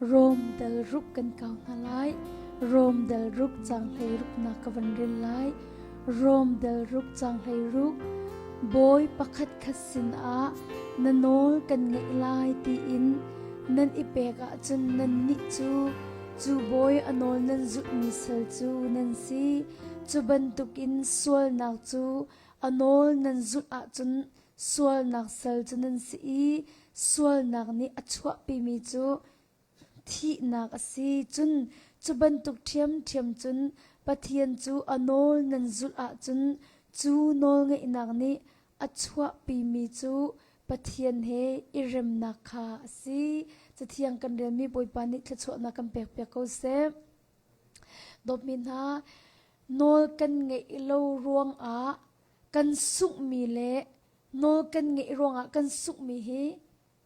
Rom dal ruk kan kau hna lai. Rom dal ruk cang hlei ruk nak ka van rel lai. Rom dal ruk cang hlei ruk. Bawi pakhat khat sinah na nawl kan ngeih lai tiin nan i pek ahcun nannih cu cu bawi a nawl nan zulhmi sal cu nan si. Cu bantukin sualnak cu a nawl nan zulh ahcun sualnak sal cu nan si i sualnak nih a chuahpimi cu thihnak a si. Cun cu bantuk ṭhiamṭhiam cun Pathian cu a nawl nan zulh ahcun cu nawlngeihnak nih a chuahpimi cu Pathian he i remnak kha a si. Cathiang kan relmi Bawipa nih thluachuahnak kan pekpiak ko seh. Dawtmi hna, nawl kan ngeih lo ruangah kan sunghmi le nawl kan ngeih ruangah kan sunghmi hi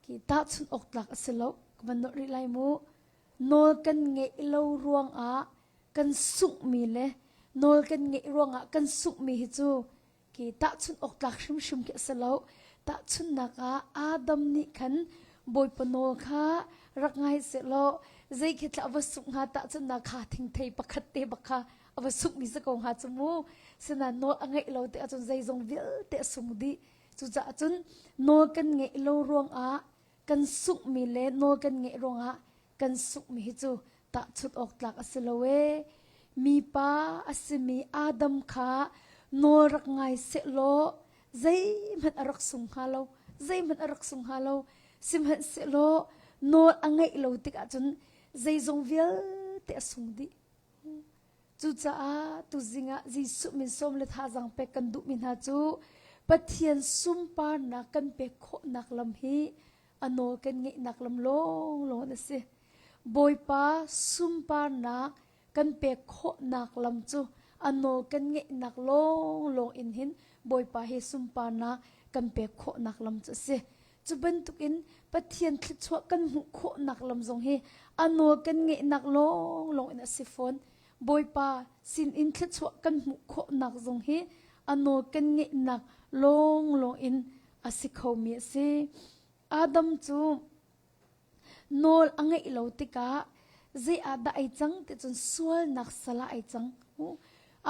khi tahchunh awk tlak a si lo. Ka van nolh rih lai mu. Nawl kan ngeih lo ruangah kan sunghmi le nawl kan ngeih ruangah kan sunghmi hi cu khi tahchunh awk tlak hrimhrim khi a si lo. Tahchunhnak ah Adam nih khan Bawipa nawl kha rak ngai sehlaw zei khi thla a va sungh hnga tahchunhnak kha thingthei pakhat te bak kha a va sunghmi si ko hnga cu mu. Sinain nawl a ngeih lo tikah cun zeizong vialte a sung dih. Cucaah cun nawl kan ngeih lo ruangah kan sunghmi le nawl kan ngeih ruangah kan sunghmi hi cu tahchunh awk tlak a si lo ee. Mipa a simi Adam kha nawl rak ngai sehlaw zeihmanh a rak sung hnga lo. Zeihmanh a rak sung hnga lo. Sihmanhsehlaw nawl a ngeih lo tikah cun zeizong vialte a sung dih. Cucaah tuzing ah Jesuh min sawm le thazaang pek kan duhmi hna cu Pathian sunparnak kan pek khawhnak lam hi a nawl kan ngeihnak lam lawnglawng a si. Bawipa sunparnak kan pek khawhnak lam cu a nawl kan ngeihnak lawnglawng in hin Bawipa hi sunparnak kan pek khawhnak lam cu a si. Cu bantukin Pathian thluachuah kan hmuh khawhnak lam zong hi a nawl kan ngeihnak lawnglawng in a si fawn. Bawipa sinin thluachuah kan hmuh khawhnak zong hi a nawl kan ngeihnak lawnglawng in a si khomi a si. Adam cu nawl a ngeih lo tikah zei ah dah ai cang ti cun sualnak sal ah ai cang.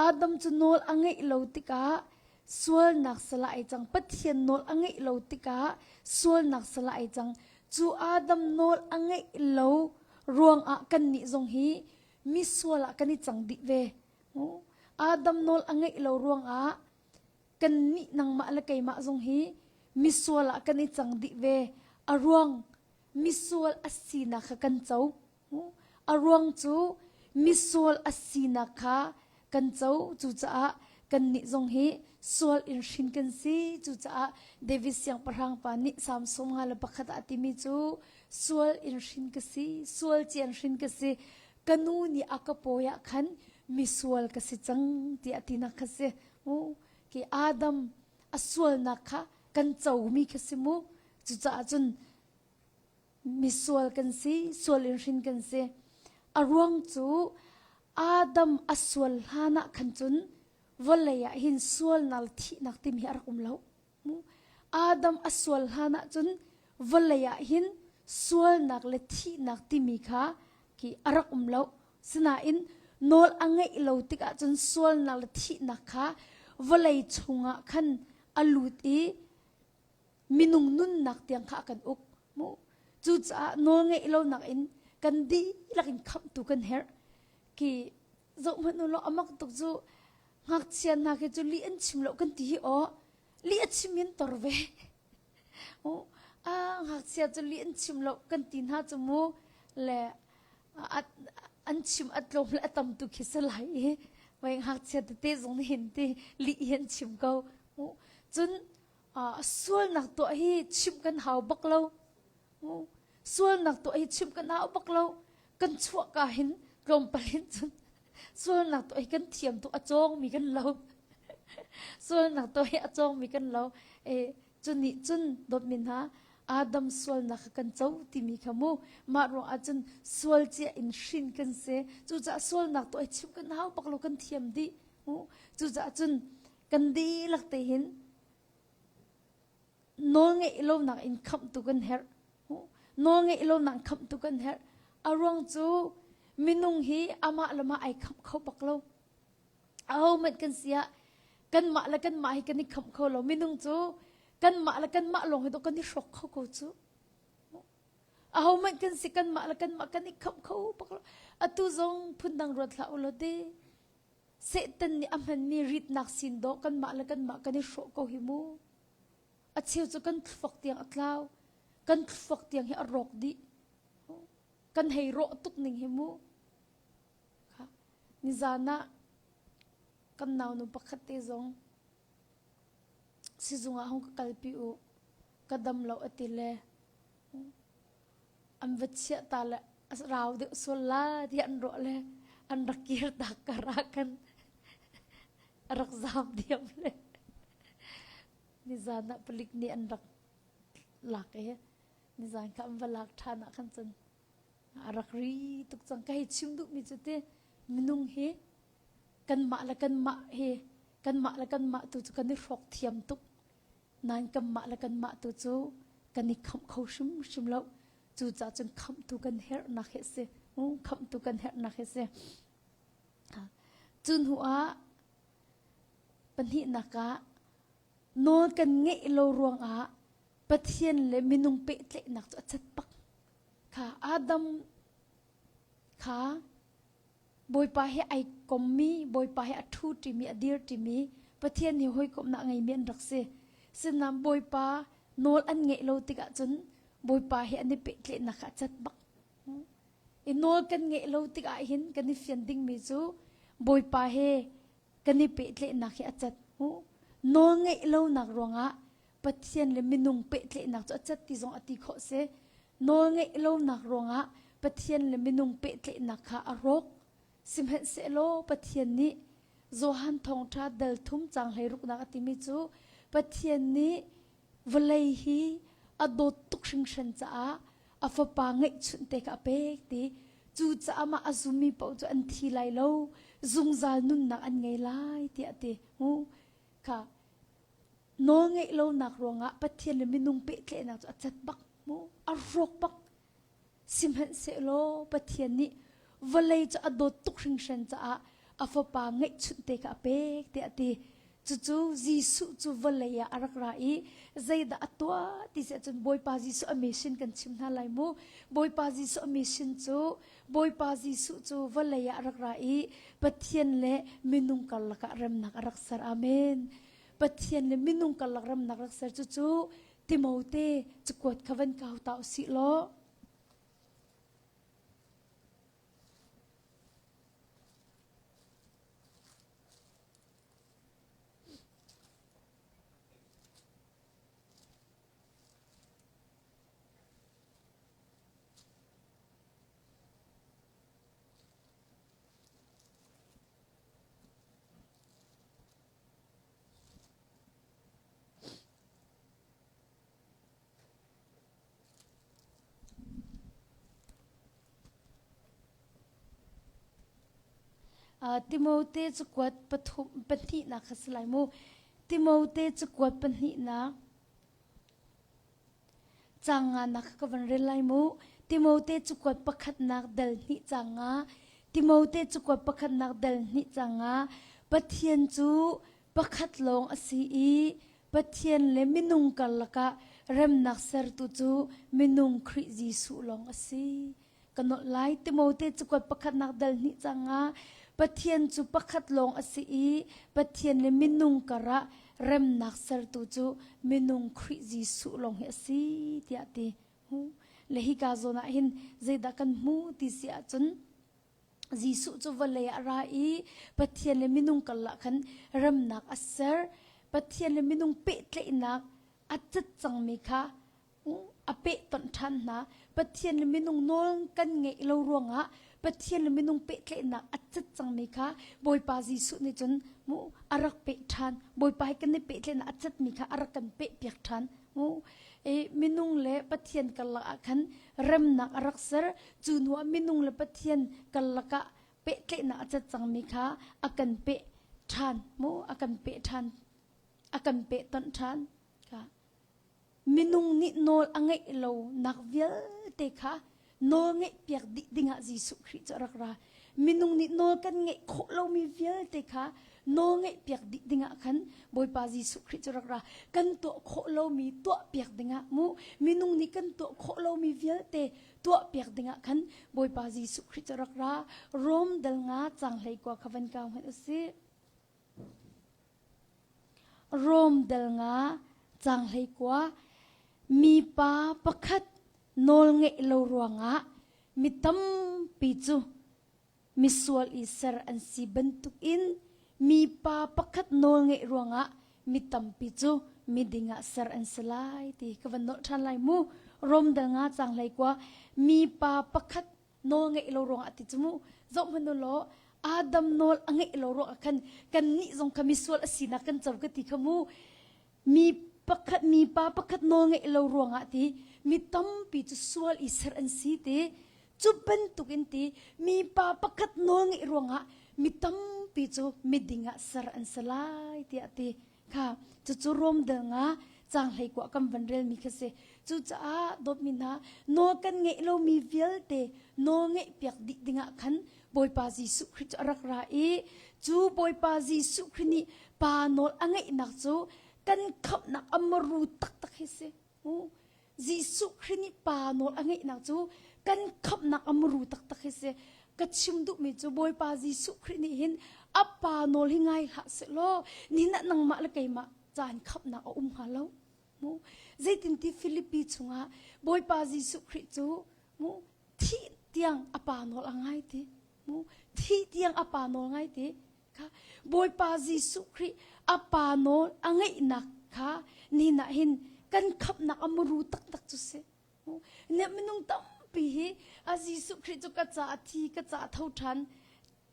Adam cu nawl a ngeih lo tikah sualnak sal ah ai cang. Pathian nawl a ngeih lo tikah sualnak sal ah ai cang. Cu Adam nawl a ngeih lo ruangah kannih zong hi misual ah kan i cang dih ve. Adam nawl a ngeih lo ruangah kannih nangmah le keimah zong hi misual ah kan i cang dih ve. A ruang misual a sinak kha kan co. A ruang cu misual a sinak kha kan co. Cucaah kannih zong hi sual in hrin kan si. Cucaah David siangpahrang pa nih Salm 51 ah a timi cu sual in hrin ka si, sual cian hrin ka si. Ka nu nih a ka pawi ah khan misual ka si cang tiah tinak kha si. Ki Adam a sualnak kha kan comi kha si mu. Cucaah cun misual kan si, sual in hrin kan si. A ruang cu Adam a sual hlan ah khan cun vawlei ah hin sualnak le thihnak timi hi a rak um lo. Adam a sual hlan ah cun vawlei ah hin sualnak le thihnak timi kha khi a rak um lo. Sinain nawl a ngeih lo tikah cun sualnak le thihnak kha vawlei chungah khan a lut i minung nunnak tiang kha a kan uk. Mu. Cucaah nawl ngeih lonak in kan dihlak in khamhtu kan herh. Khi zoh hmanh u law a mak tuk cu ngakchia hna khi cu lih an chim lo kan ti hi aw lih a chim in tor ve. A ngakchia cu lih an chim lo kan ti hna cu mu le an chim a tlawm le a tam tu khi si lai i mei ngakchia tete zong nih hin ti lih hi an chim ko. Cun sualnak tuah hi chimh kan hau bak lo. Sualnak tuah hi chimh kan hau bak lo. Kan chuah ka hin tlawmpal hin cun sualnak tuah hi kan thiam tuk a cawngmi kan lo. Sualnak tuah hi a cawngmi kan lo. E, cu nih cun dawtmi hna Adam sualnak kha kan co timi kha mu mah ruang ah cun sual cia in hrin kan si. Cucaah sualnak tuah hi chimh kan hau bak lo kan thiam dih. Cucaah cun kan dihlak te hin nawl ngeih lonak in khamhtu kan herh. Nawl ngeih lonak khamhtu kan herh. A ruang cu minung hi amah le mah ai khamh kho bak lo. Ahohmanh kan si ah kanmah le kanmah hi kan i khamh kho lo. Minung cu kanmah le kanmah lawng hi dawh kan i hrawk kho ko cu. Ahohmanh kan si kanmah le kanmah kan i khamh kho bak lo. Atu zong phundang ruat hlah u law ti. Satan nih a hmanmi ritnak sin dawh kanmah le kanmah kan i hrawh ko hi mu. A cheu cu kan thluak tiang a tlau. Kan thluak tiang hi a rawk dih. Kan hei rawh tuk ning hi mu. Nizan ah kan naunu pakhat te zong sizung ah hung ka kalpi u. Ka dam lo a ti le an va chiah ta le a rau deuh sual la tiah an ruah le an rak kir tak kar ah khan a rak zaam diam le nizan ah palik nih an rak lak i nizan kha an va lak ṭhan ah khan cun a rak ri tuk cang. Ka hei chim duhmi cu ti minung hi kanmah le kanmah hi kanmah le kanmah tu cu kan i hrawk thiam tuk. Nain kanmah le kanmah tu cu kan i khamh kho hrimhrim lo. Cucaah cun khamhtu kan herhnak hi a si. Khamhtu kan herhnak hi a si. Cu hnu ah pahnihnak ah nawl kan ngeih lo ruangah Pathian le minung pehtlaihnak cu a cat bak. Kha Adam kha Bawipa he ai kommi, Bawipa he a ṭhu ṭimi, a dir ṭimi, Pathian he hawikomhnak ngeimi an rak si. Sinain Bawipa nawl an ngeih lo tikah cun Bawipa he an i pehtlaihnak kha a cat bak. I nawl kan ngeih lo tikah hin kan i fian dingmi cu Bawipa he kan i pehtlaihnak hi a cat. Nawl ngeih lonak ruangah Pathian le minung pehtlaihnak cu a cat ti zong a ti khawh si. Nawl ngeih lonak ruangah Pathian le minung pehtlaihnak kha a rawk. Sihmanhsehlaw Pathian nih Johan Thawngṭha dal thum caang hleiruknak a timi cu Pathian nih vawlei hi a dawt tuk hringhran caah a fapa ngeihchunh te kha a pek ti. Cucaah mah a zummi paoh cu an thi lai lo, zungzal nunnak an ngei lai tiah a ti. Kha nawl ngeih lonak ruangah Pathian le minung pehtlaihnak cu a cat bak mu, a rawk bak. Sihmanhsehlaw Pathian nih vawlei cu a dawt tuk hringhran caah a fapa ngeihchunh te kha a pek tiah a ti. Cucu Jesuh cu vawlei ah a rak ra i zeidah a tuah ti si ahcun Bawipa Jesuh a mission kan chim hna lai mu. Bawipa Jesuh a mission cu Bawipa Jesuh cu vawlei ah a rak ra i Pathian le minung karlak ah remnak a rak ser. Amen. Pathian le minung karlak remnak rak ser cucu Timote cakuat kha van kau ta usih law. Timote cakuat pathum pahnihnak kha si lai mu. Timote cakuat pahnihnak caang nganak kha ka van rel lai mu. Timote cakuat pakhatnak dal hnih caang nga. Timote cakuat pakhatnak dal hnih caang nga. Pathian cu pakhat lawng a si i Pathian le minung karlak ah remnak sertu cu minung Khrih Jesuh lawng a si. Ka nolh lai. Timote cakuat pakhatnak dal hnih cang ah Pathian cu pakhat lawng a si i Pathian le minung karah remnak sertu cu minung Khrih Jesuh lawng hi a si tiah ti. Le hika zawn ah hin zeidah kan hmu ti si ahcun Jesuh cu vawlei ah a ra i Pathian le minung karlak khan remnak a ser. Pathian le minung pehtlaihnak a cat cangmi kha a pehtonh ṭhan hna. Pathian le minung nawl kan ngeih lo ruangah Pathian le minung pehtlaihnak a cat cangmi kha Bawipa Jesuh nih cun mu a rak peh ṭhan. Bawipa he kan i pehtlaihnak a catmi kha a rak kan pehpiak ṭhan. Mu e minung le Pathian karlak ah khan remnak a rak ser. Cu hnu ah minung le Pathian karlak ah pehtlaihnak a cat cangmi kha a kan peh ṭhan. Mu a kan peh ṭhan. A kan pehtonh ṭhan. Kha minung nih nawl a ngeih lonak vialte kha. Nawl ngeih piak dih dingah Jesuh Khrih cu a rak ra. Minung nih nawl kan ngeih khawh lomi vialte kha nawl ngeih piak dih dingah khan Bawipa Jesuh Khrih cu rak ra. Kan tuah khawh lomi tuah piak dingah mu minung nih kan tuah khawh lomi vialte tuah piak dingah khan Bawipa Jesuh Khrih cu rak ra. Rom dal nga cang hlei kua kha van kau hmanh usih. Rom dal nga cang hlei kua mipa pakhat nawl ngeih lo ruangah mi tampi cu misual i ser an si bantukin mipa pakhat nawl ngeih ruangah mi tampi cu miding ah ser an si lai ti ka van nolh ṭhan lai mu. Rom dal nga cang hlei kua mipa pakhat nawl ngeih lo ruangah ti cu mu zoh hmanh u law Adam nawl a ngeih lo ruangah khan kan nih zong kha misual a sinak kan co ka ti kha mu. Mi pakhat mipa pakhat nawl ngeih lo ruangah ti mi tampi cu sual i ser an si ti cu bantukin ti mipa pakhat nawl ngeih ruangah mi tampi cu miding ah ser an si lai tiah ti kha cucu Rom dal nga cang hlei kua kan van relmi kha si cucaah dawtmi hna nawl kan ngeih lomi vialte nawl ngeih piak dih dingah khan Bawipa Jesuh Khrih cu a rak ra i cu Bawipa Jesuh Khrih nih pa nawl a ngeihnak cu kan khamhnak a maru taktak hi si. Jesuh Khrih nih pa nawl a ngeihnak cu kan khamhnak a muru taktak hi si. Ka chim duhmi cu Bawipa Jesuh Khrih nih hin a pa nawl hi ngai hlah sehlaw nihin ah nangmah le keimah caan khamhnak a um hnga lo. Mu zeitinti Filipi chungah Bawipa Jesuh Khrih cu mu thih tiang a pa nawl a ngai ti. Mu thih tiang a pa nawl ngai ti. Kha Bawipa Jesuh Khrih a pa nawl a ngeihnak kha ni nah hin kan khamhnak a muru taktak cu si. Ne minung tampi hi a Jesuh Khrih cu ka ca a thi ka ca a tho ṭhan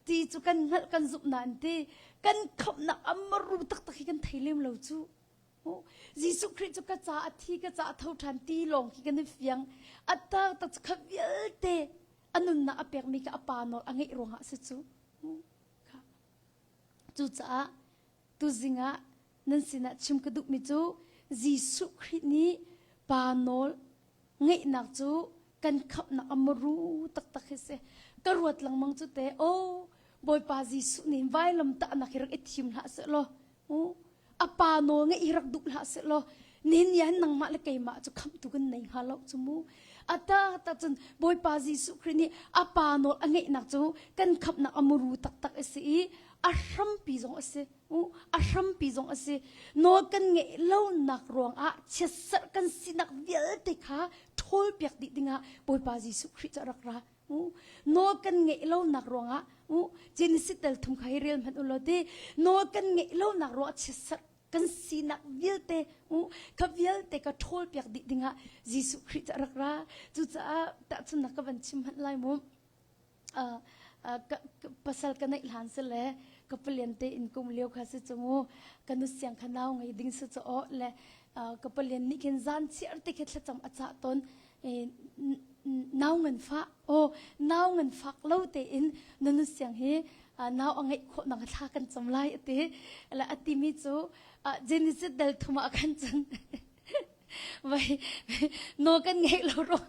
ti cu kan hngalh kan zumh nain ti kan khamhnak a muru taktak hi kan thei lem lo cu. Jesuh Khrih cu ka ca a thi ka ca a tho ṭhan ti lawng khi kan i fiang. A tak tak cu kha vialte a nunnak a pekmi kha a pa nawl a ngeih ruangah a si cu. Cucaah tuzing ah nan sinah chim ka duhmi cu Jesuh Khrih nih pa nawl ngeihnak cu kan khamhnak a muru taktak hi si. Ka ruat lengmang cu te, aw Bawipa Jesuh nih vailam tahnak hi rak i thim hlah sehlaw, a pa nawl ngeih hi rak duh hlah sehlaw, nihin ni ah nangmah le keimah cu khamhtu kan nei hnga lo cu mu. A ta cun Bawipa Jesuh Khrih nih a pa nawl a ngeihnak cu kan khamhnak a muru taktak a si i a hrampi zong a si. A hrampi zong a si. Nawl kan ngeih lonak ruangah chiatserh kan sinak vialte kha ṭhawl piak dih dingah Bawipa Jesuh Khrih cu a rak ra. Nawl kan ngeih lonak ruangah Genesis tel thum kha hi rel hmanh u law ti nawl kan ngeih lonak ruangah chiatserh kan sinak vialte kha vialte ka ṭhawl piak dih dingah Jesuh Khrih cu a rak ra. Cucaah tahchunhnak ka van chim hmanh lai mu. Pasal ka neih hlan si le ka palian te in kum lio kha si cu mu ka nu siang kha nau ngei ding si cu aw le ka palian nih khin zan chiar te khi thlacam a cah tawn nau ngan fah aw nau ngan fak lo tein na nu siang hi nau a ngeih khawh nak thla kan cam lai ati la ati mi cu Genesis dal thum ah khan cun vai no kan ngeih lo ro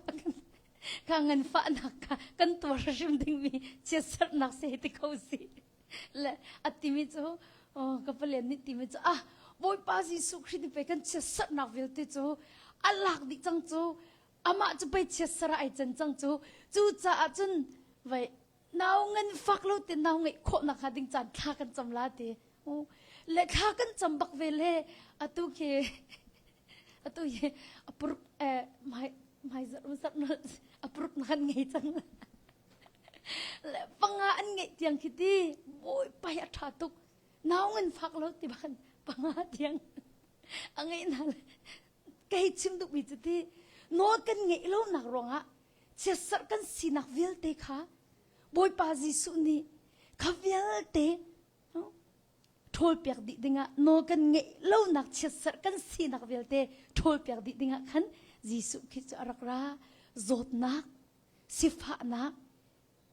kha ngan fahnak kha kan tuar hrim ding mi chiatserhnak se ti kho si le ati mi cu ka palian nih ti mi cu ah Bawipa Jesuh Khrih nih pei kan chiatserhnak vialte cu a lak dih cang cu amah cu pei chiatser ah ai can cang cu cucaah cun vai nau ngan fak lo te nau ngeih khawh nak hnga ding caan thla kan cam la ti le thla kan cam bak ve le atu khi atu hi apuruk eh mai mai zarh zarh apuruk na kan ngei cang le panga an ngeih tiang khi ti bawipa hi a ṭha tuk nau ngan fak lo ti bak panga tiang a ngeih hna le kei chim duhmi cu ti nawl kan ngeih lo nak ruangah chiatserh kan sinak vialte kha Bawipa Jesuh nih kha vialte ṭhawlpiak dih dingah nawl kan ngeih lonak chiatserh kan sinak vialte ṭhawlpiak dih dingah khan Jesuh Khrih cu a rak ra zawtnak sifahnak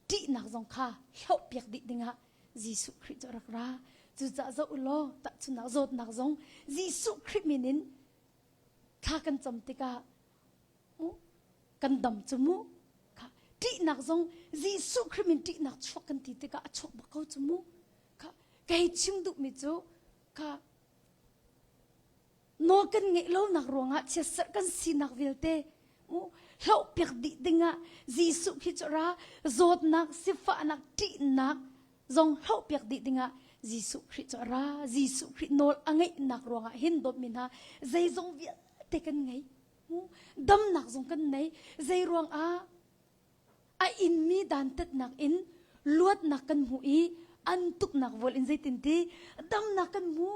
ṭihnak zong kha hlohpiak dih dingah Jesuh Khrih cu a rak ra. Cucaah zoh u law tahchunhnak zawtnak zong Jesuh Khrih min in thla kan cam tikah kan dam cu mu. Ṭihnak zong Jesuh Khrih min ṭihnak chuak kan ti tikah a chuak bak ko cu mu. Kha kei chim duhmi cu kha nawl kan ngeih lonak ruangah chiatserh kan sinak vialte mu hlohpiak dih dingah Jesuh khi cu ra zawtnak sifahnak ṭihnak zong hlohpiak dih dingah Jesuh Khrih cu a ra. Jesuh Khrih nawl a ngeihnak ruangah hin dawtmi hna zeizong vialte kan ngei. Damnak zong kan nei. Zei ruangah a inmi dantatnak in luatnak kan hmu i an tuknak vual in zeitin ti damnak kan hmu.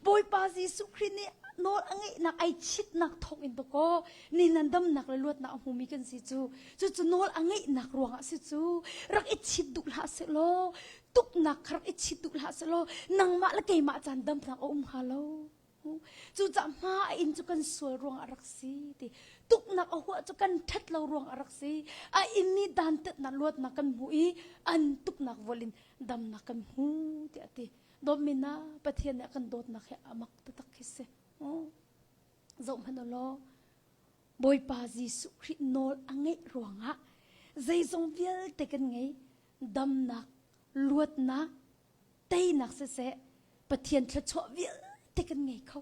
Bawipa Jesuh Khrih nih nawl a ngeihnak ai chitnak thawng in dakaw ni nan damnak le luatnak a hmumi kan si cu. Cucu nawl a ngeihnak ruangah si cu. Rak i chit duh hlah sehlaw tuknak kha rak i chit duh hlah sehlaw nangmah le keimah caan damnak a um hnga lo. Cucaah hma a inn cu kan sual ruangah a rak si ti. Tuknak a huah cu kan ṭhat lo ruangah a rak si. A inn i dantatnak luatnak kan hmu i an tuknak vual in damnak kan hmu tiah a ti. Dawtmi na Pathian nih a kan dawtnak hi a mak taktak khi si. Zoh hmanh u law Bawipa Jesuh Khrih nawl a ngeih ruangah zeizong vialte kan ngei. Damnak, luatnak, teinak siseh Pathian thluachuah vialte kan ngei kho.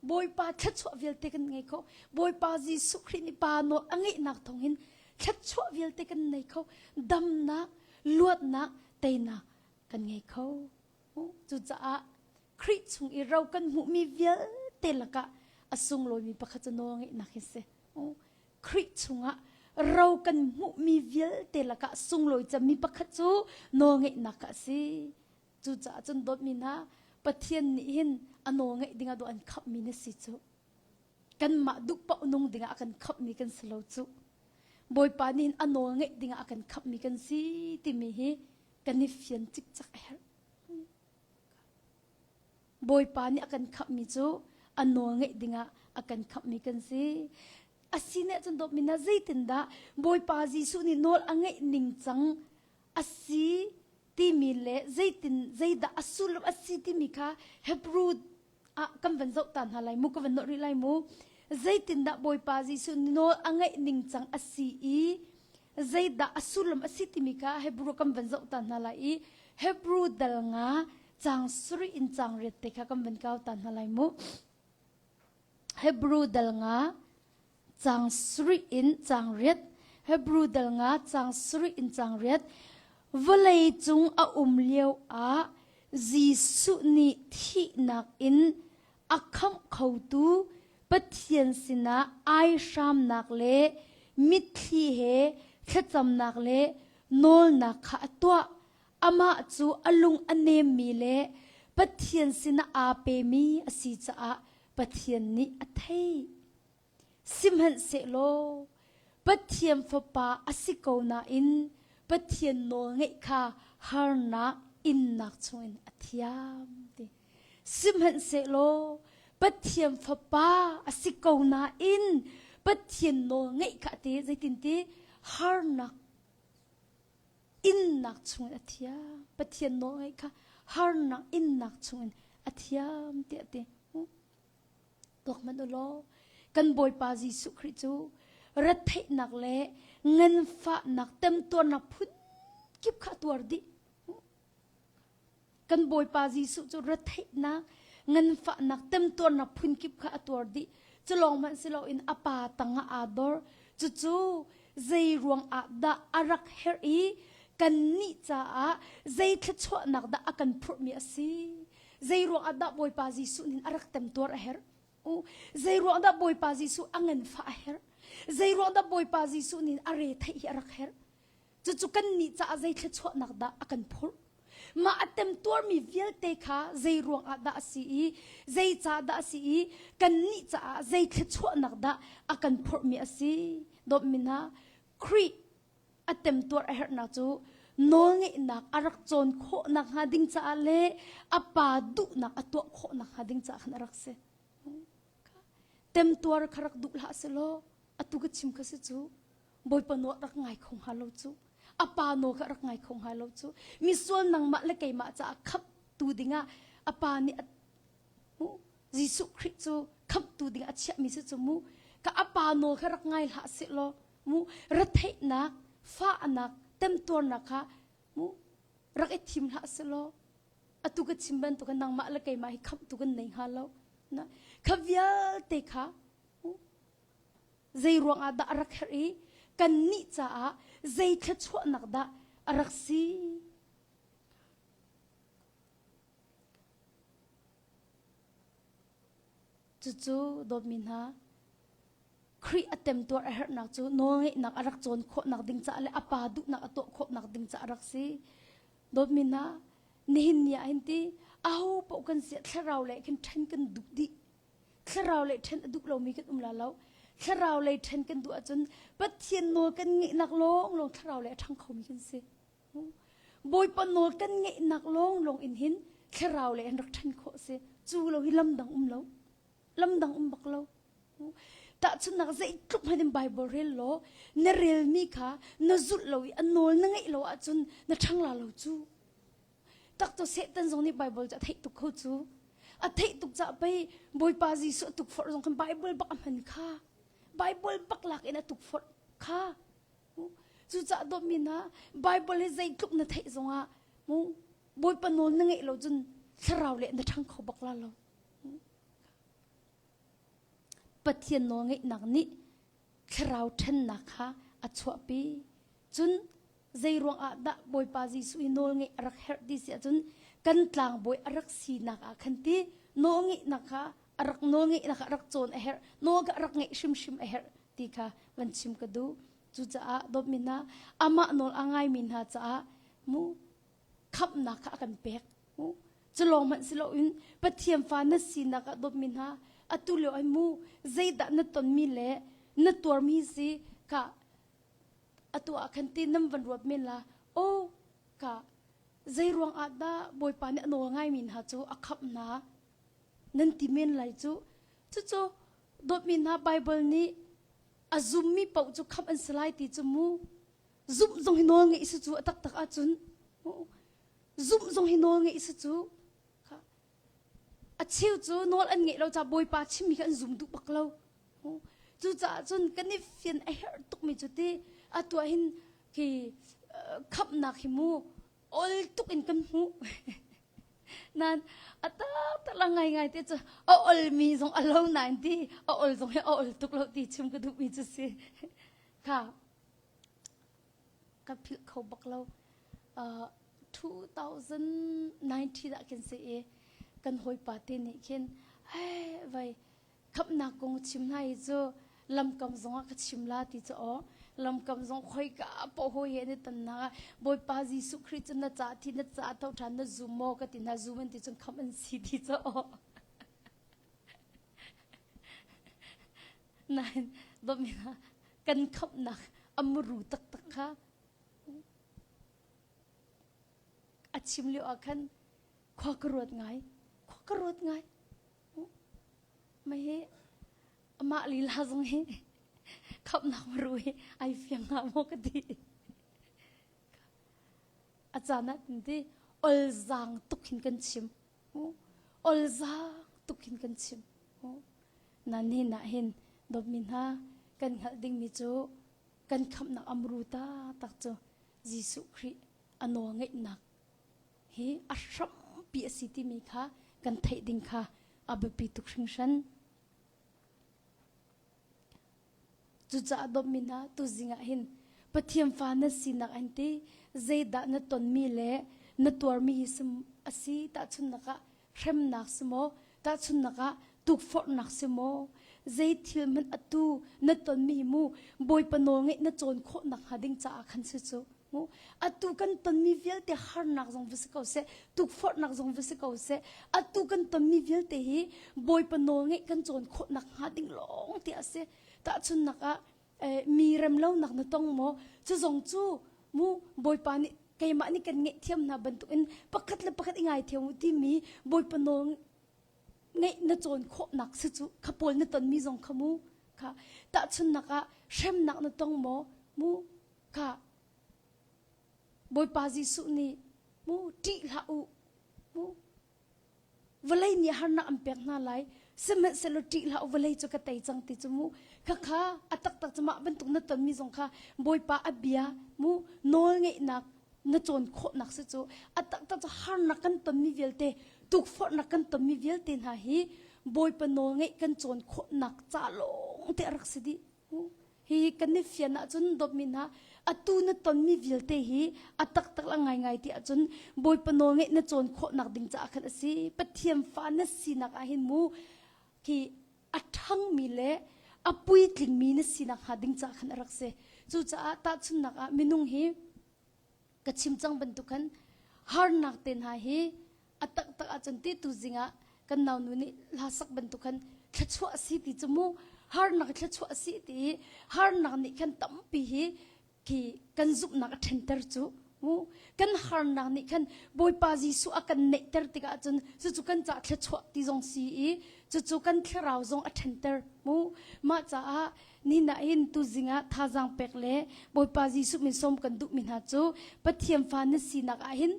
Bawipa thluachuah vialte kan ngei kho. Bawipa Jesuh Khrih nih Pa nawl a ngeihnak thawngin thluachuah vialte kan nei kho. Damnak, luatnak, teinak kan ngei kho. Cucaah Khrih chung i ro kan hmuhmi vialte lakah a sunglawimi pakhat cu nawl ngeihnak hi si. Khrih chungah ro kan hmuhmi vialte lakah sunglawi cemmi pakhat cu nawlngeihnak a si. Cucaah cun dawtmi hna, Pathian nih hin a nawlngeih dingah dawh an khamhmi na si cu. Kanmah duh paoh nung dingah a kan khamhmi kan si lo cu. Bawipa nih hin a nawlngeih dingah a kan khamhmi kan si timi hi kan i fian cikcek a herh. Bawipa nih a kan khamhmi cu a nawl ngeih dingah a kan khamhmi kan si. A si nih cun dawtmi hna zeitindah Bawipa Jesuh nih nawl a ngeih ning cang a si timi le zeitin zeidah a sullam a si timi kha Hebrew ah kan van zoh ta hna lai mu ka van nawh rih lai mu. Zeitindah Bawipa Jesuh nih nawl a ngeih ning cang a si i zeidah a sullam a si timi kha Hebrew kan van zoh ta hna lai i Hebrew dal nga Caang sarih in caang riat te kha kan van kau ta hna lai mu. Hebrew dal nga caang sarih in caang riat Hebrew dal nga caang sarih in caang riat vawlei cung a um lio ah Jesuh nih thihnak in a khamh khotu Pathian sinah ai hramnak le mitthli he thlacamnak le nawlnak kha a tuah. Amah cu a lung a nemmi le Pathian sinah aa pemi a si caah Pathian nih a theih. Sihmanhsehlaw Pathian Fapa a si ko nain Pathian nawlngeih kha harnak innak chungin a thiam ti. Sihmanhsehlaw Pathian Fapa a si ko nain Pathian nawlngeih kha a ti zeitinti harnak innak chungin a thiam Pathian nawlngaih kha harnak innak chungin a thiam tiah ti tuak hmanh u law kan Bawipa Jesuh Khrih cu retheihnak le nganfahnak temtuarnak phun kip kha a tuar dih Kan Bawipa Jesuh cu retheihnak, nganfahnak, temtuarnak phunkip kha a tuar dih. Cu lawng hmanh si loin a pa tangah aa dor. Cucu zei ruang ah dah a rak herh i kannih caah zei thluachuahnak dah a kan phurhmi a si? Zei ruang ah dah Bawipa Jesuh nih a rak temtuar a herh? Zei ruang dah Bawipa Jesuh a nganfah a herh? Zei ruang dah Bawipa Jesuh nih a re theih hi a rak herh? Cucu kannih caah zei thluachuahnak dah a kan phurh? Mah a temtuarmi vialte kha zei ruangah dah a si i zeicah dah a si i kannih caah zei thluachuahnak dah a kan phurhmi a si? Dawtmi hna, Khrih a temtuar a herhnak cu nawlngeihnak a rak cawn khawh nakhnga ding caah le a pa duhnak a tuah khawh nakhnga ding caah khan a rak si. Temtuar kha rak duh hlah selaw atu ka chim kha si cu Bawipa nawl rak ngai kho hnga lo cu a pa nawl kha rak ngai kho hnga lo cu misual nangmah le keimah caah khamhtu dingah a pa nih a Jesuh Khrih cu khamhtu ding a chiahmi si cu mu ka a pa nawl kha rak ngai hlah seh law mu retheihnak. Fahnak, temtuarnak kha mu rak i thim hlah selaw atu ka chim bantukin nangmah le keimah hi khamhtu kan nei hnga lo. Na kha vialte kha zei ruangah dah a rak herh i kannih caah zei thluachuahnak dah a rak si? Cucu dawtmi hna, Khrih a temtuar a herhnak cu nawlngeihnak a rak cawn khawhnak ding caah le a pa duhnak a tuah khawhnak ding caah a rak si. Dawtmi hna, nihin ni ah hin ti aho paoh kan si thlarau lei khin ṭhen kan duh dih. Thlarau lei ṭhen a duh lomi kan um la lo. Thlarau lei ṭhen kan duh ahcun Pathian nawl kan ngeihnak lawnglawng thlarau lei a ṭhang khomi kan si. Bawipa nawl kan ngeihnak lawnglawng in hin thlarau lei an rak ṭhen khawh a si. Cu lo hi lamdang um lo. Lamdang um bak lo. Tahchunhnak zeitluk hmanh in Bible rel law na relmi kha na zulh lo i a nawl na ngeih lo ahcun na ṭhang la lo cu. Tak cu Satan zong nih Bible cu a theih tuk kho cu. A theih tuk caah pei Bawipa Jesuh a tukforh zong khan Bible bak a hman kha. Bible bak lak in a tukforh kha. Cucaah dawtmi hna, Bible hi zeitluk na theih zongah mu Bawipa nawl na ngeih lo cun thlarau le na ṭhang kho bak la lo. Pathian nawl ngeihnak nih thlarau ṭhennak kha a chuahpi. Cun zei ruangah dah Bawipa Jesuh hi nawl ngeih a rak herh ti si ahcun kan tlangbawi a rak sinak ah khan ti nawl ngeihnak kha a rak nawl ngeihnak kha a rak cawn a herh, nawl kha a rak ngeih hrimhrim a herh ti kha van chim ka duh. Cucaah dawtmi hna, amah nawl a ngaimi hna caah mu khamhnak kha a kan pek. Mu cu lawng hmanh si loin Pathian fa na sinak ah dawtmi hna, atu lio ai mu zeidah na tonmi le na tuarmi si ka atu ah khan ti nan van ruat men la aw ka zei ruang ah dah Bawipa nih a nawl ngaimi hna cu a khamh hna nan ti men lai cu cucu dawtmi hna Bible nih a zummi paoh cu khamh an si lai ti cu mu zumh zong hi nawl ngeih si cu a taktak ahcun zumh zong hi nawl ngeih si cu a cheu cu nawl an ngeih lo ca bawipa chimmi kha an zum duh bak lo cucaah cun kan i fian a herh tukmi cu ti atu ah hin khi khamhnak hi mu ol tuk in kan hmuh Nan a taktak la ngaingai te cu a olmi zong a lo nain ti a ol zong hi a ol tuk lo ti chim ka duhmi cu si. Kha ka philh kho bak lo. Uh, 2019 ah khin si i kan hawipa te nih khin hey vai Khamhnak kong chim hna hi cu lamkam zongah ka chim la ti cu aw lamkam zong khoika paoh hawi he an i tonnak ah Bawipa Jesuh Khrih cu na ca thi na ca tho ṭhan na zum maw ka ti hna zum an ti cun khamh an si ti cu aw nain dawtmi hna kan khamhnak a muru taktak kha a chim lio ah khan khua ka ruat ngai khua ka ruat ngai Mah hi amah lila zong hi khamhnak maru hi ai fiang hnga maw ka ti. A caan ah ti olzaang tuk hin kan chim. Olzaang tuk hin kan chim. Na ni na hin dawtmi hna kan hngalh dingmi cu kan khamhnak amru ta tak cu Jesuh Khrih a nawl ngeihnak hi a hrampi a si timi kha kan theih ding kha a biapi tuk hringhran. Cucaah dawtmi hna tuzing ah hin Pathian fa na sinak an ti zeidah na tonmi le na tuarmi hi a si tahchunhnak ah hremnak si maw tahchunhnak ah tukforhnak si maw zei thil hmanh atu na tonmi hi mu Bawipa nawl ngeih na cawn khawh nakhnga ding caah khan si cu Mu atu kan tonmi vialte harnak zong va si ko seh tukforhnak zong va si ko seh atu kan tonmi vialte hi Bawipa nawl ngeih kan cawn khawh nakhnga ding lawng te a si tahchunhnak ah mi remlonak na tong maw cu zong cu mu Bawipa nih keimah nih kan ngaihthiam hna bantukin pakhat le pakhat i ngaithiam u timi Bawipa nawl ngeih na cawn khawhnak si cu kha pawl na tonmi zong kha mu kha tahchunhnak ah hremnak na tong maw mu Kha Bawipa Jesuh nih mu ṭih hlah u mu vawlei nih harnak an pek hna lai sihmanhsehlaw ṭih hlah u vawlei cu ka tei cang ti cu mu. Khakha a taktak cu mah bantuk na tonmi zong kha Bawipa a bia mu nawl ngeihnak na cawn khawhnak si cu a taktak cu harnak kan tonmi vialte tukforhnak kan tonmi vialte hna hi Bawipa nawl ngeih kan cawn khawhnak ca lawng te a rak si dih. Hi kan i fian ahcun dawtmi hna atu na tonmi vialte hi a taktak la ngaingai ti ahcun Bawipa nawl ngeih na cawn khawhnak ding caah khan a si. Pathian fa na sinak ah hin mu khi a ṭhangmi le a puitlingmi na sinak hnga ding caah khan a rak si. Cucaah tahchunhnak ah minung hi ka chim cang bantuk khan harnak te hna hi a taktak ahcun ti tu zingah kan naunu nih hla sak bantuk khan thluachuah a si ti cu mu harnak thluachuah a si ti i harnak nih khan tampi hi khi kan zumhnak a ṭhenter cu mu kan harnak nih khan Bawipa Jesuh a kan neihter tikah cun cucu kan ca thluachuah ti zong si i cucu kan thlarau zong a ṭhenter mu mah caah ni ah hin tuzing ah thazaang pek le Bawipa Jesuh min sawm kan duhmi hna cu Pathian fa na sinak ah hin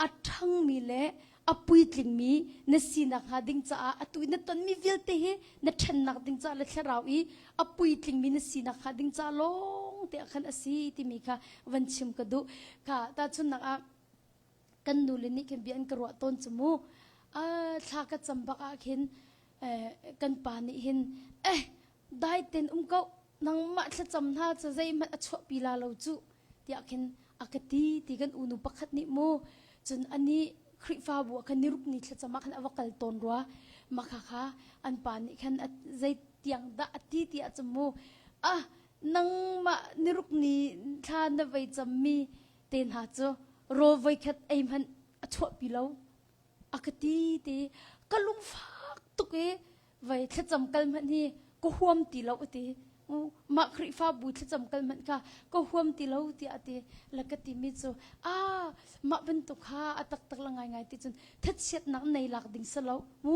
a ṭhangmi le a puitlingmi na sinak hnga ding caah atu i na tonmi vialte hi na ṭhennak ding caah le thlarau i a puitlingmi na sinak hnga ding caah lawng te ah khan a si timi kha van chim ka duh. Kha tahchunhnak ah kan nule nih khin bia an ka ruah tawn cu mu thla ka cam bak ah khin kan pa nih hin eh dai ten um ko nangmah thlacam hna cu zeihmanh a chuahpi la lo cu tiah khin a ka ti ti kan unu pakhat nih mu cun ani Khrihfabu ah khan niruk ni thlacam ah khan a va kal tawn rua makha kha an pa nih khan zei tiang dah a ti ti ah cun mu ah nangmah niruk ni thla na vei cammi te hna cu rawl voikhat ei hmanh a chuahpi lo a ka ti ti ka lungfak tuk i vai thlacam kal hmanh hi ka huam ti lo a ti mah Khrihfabu thlacam kal hmanh kha ka huam ti lo tiah a ti la ka timi cu a mah bantuk kha a taktak la ngaingai ti cun thachiatnak nei lak ding si lo mu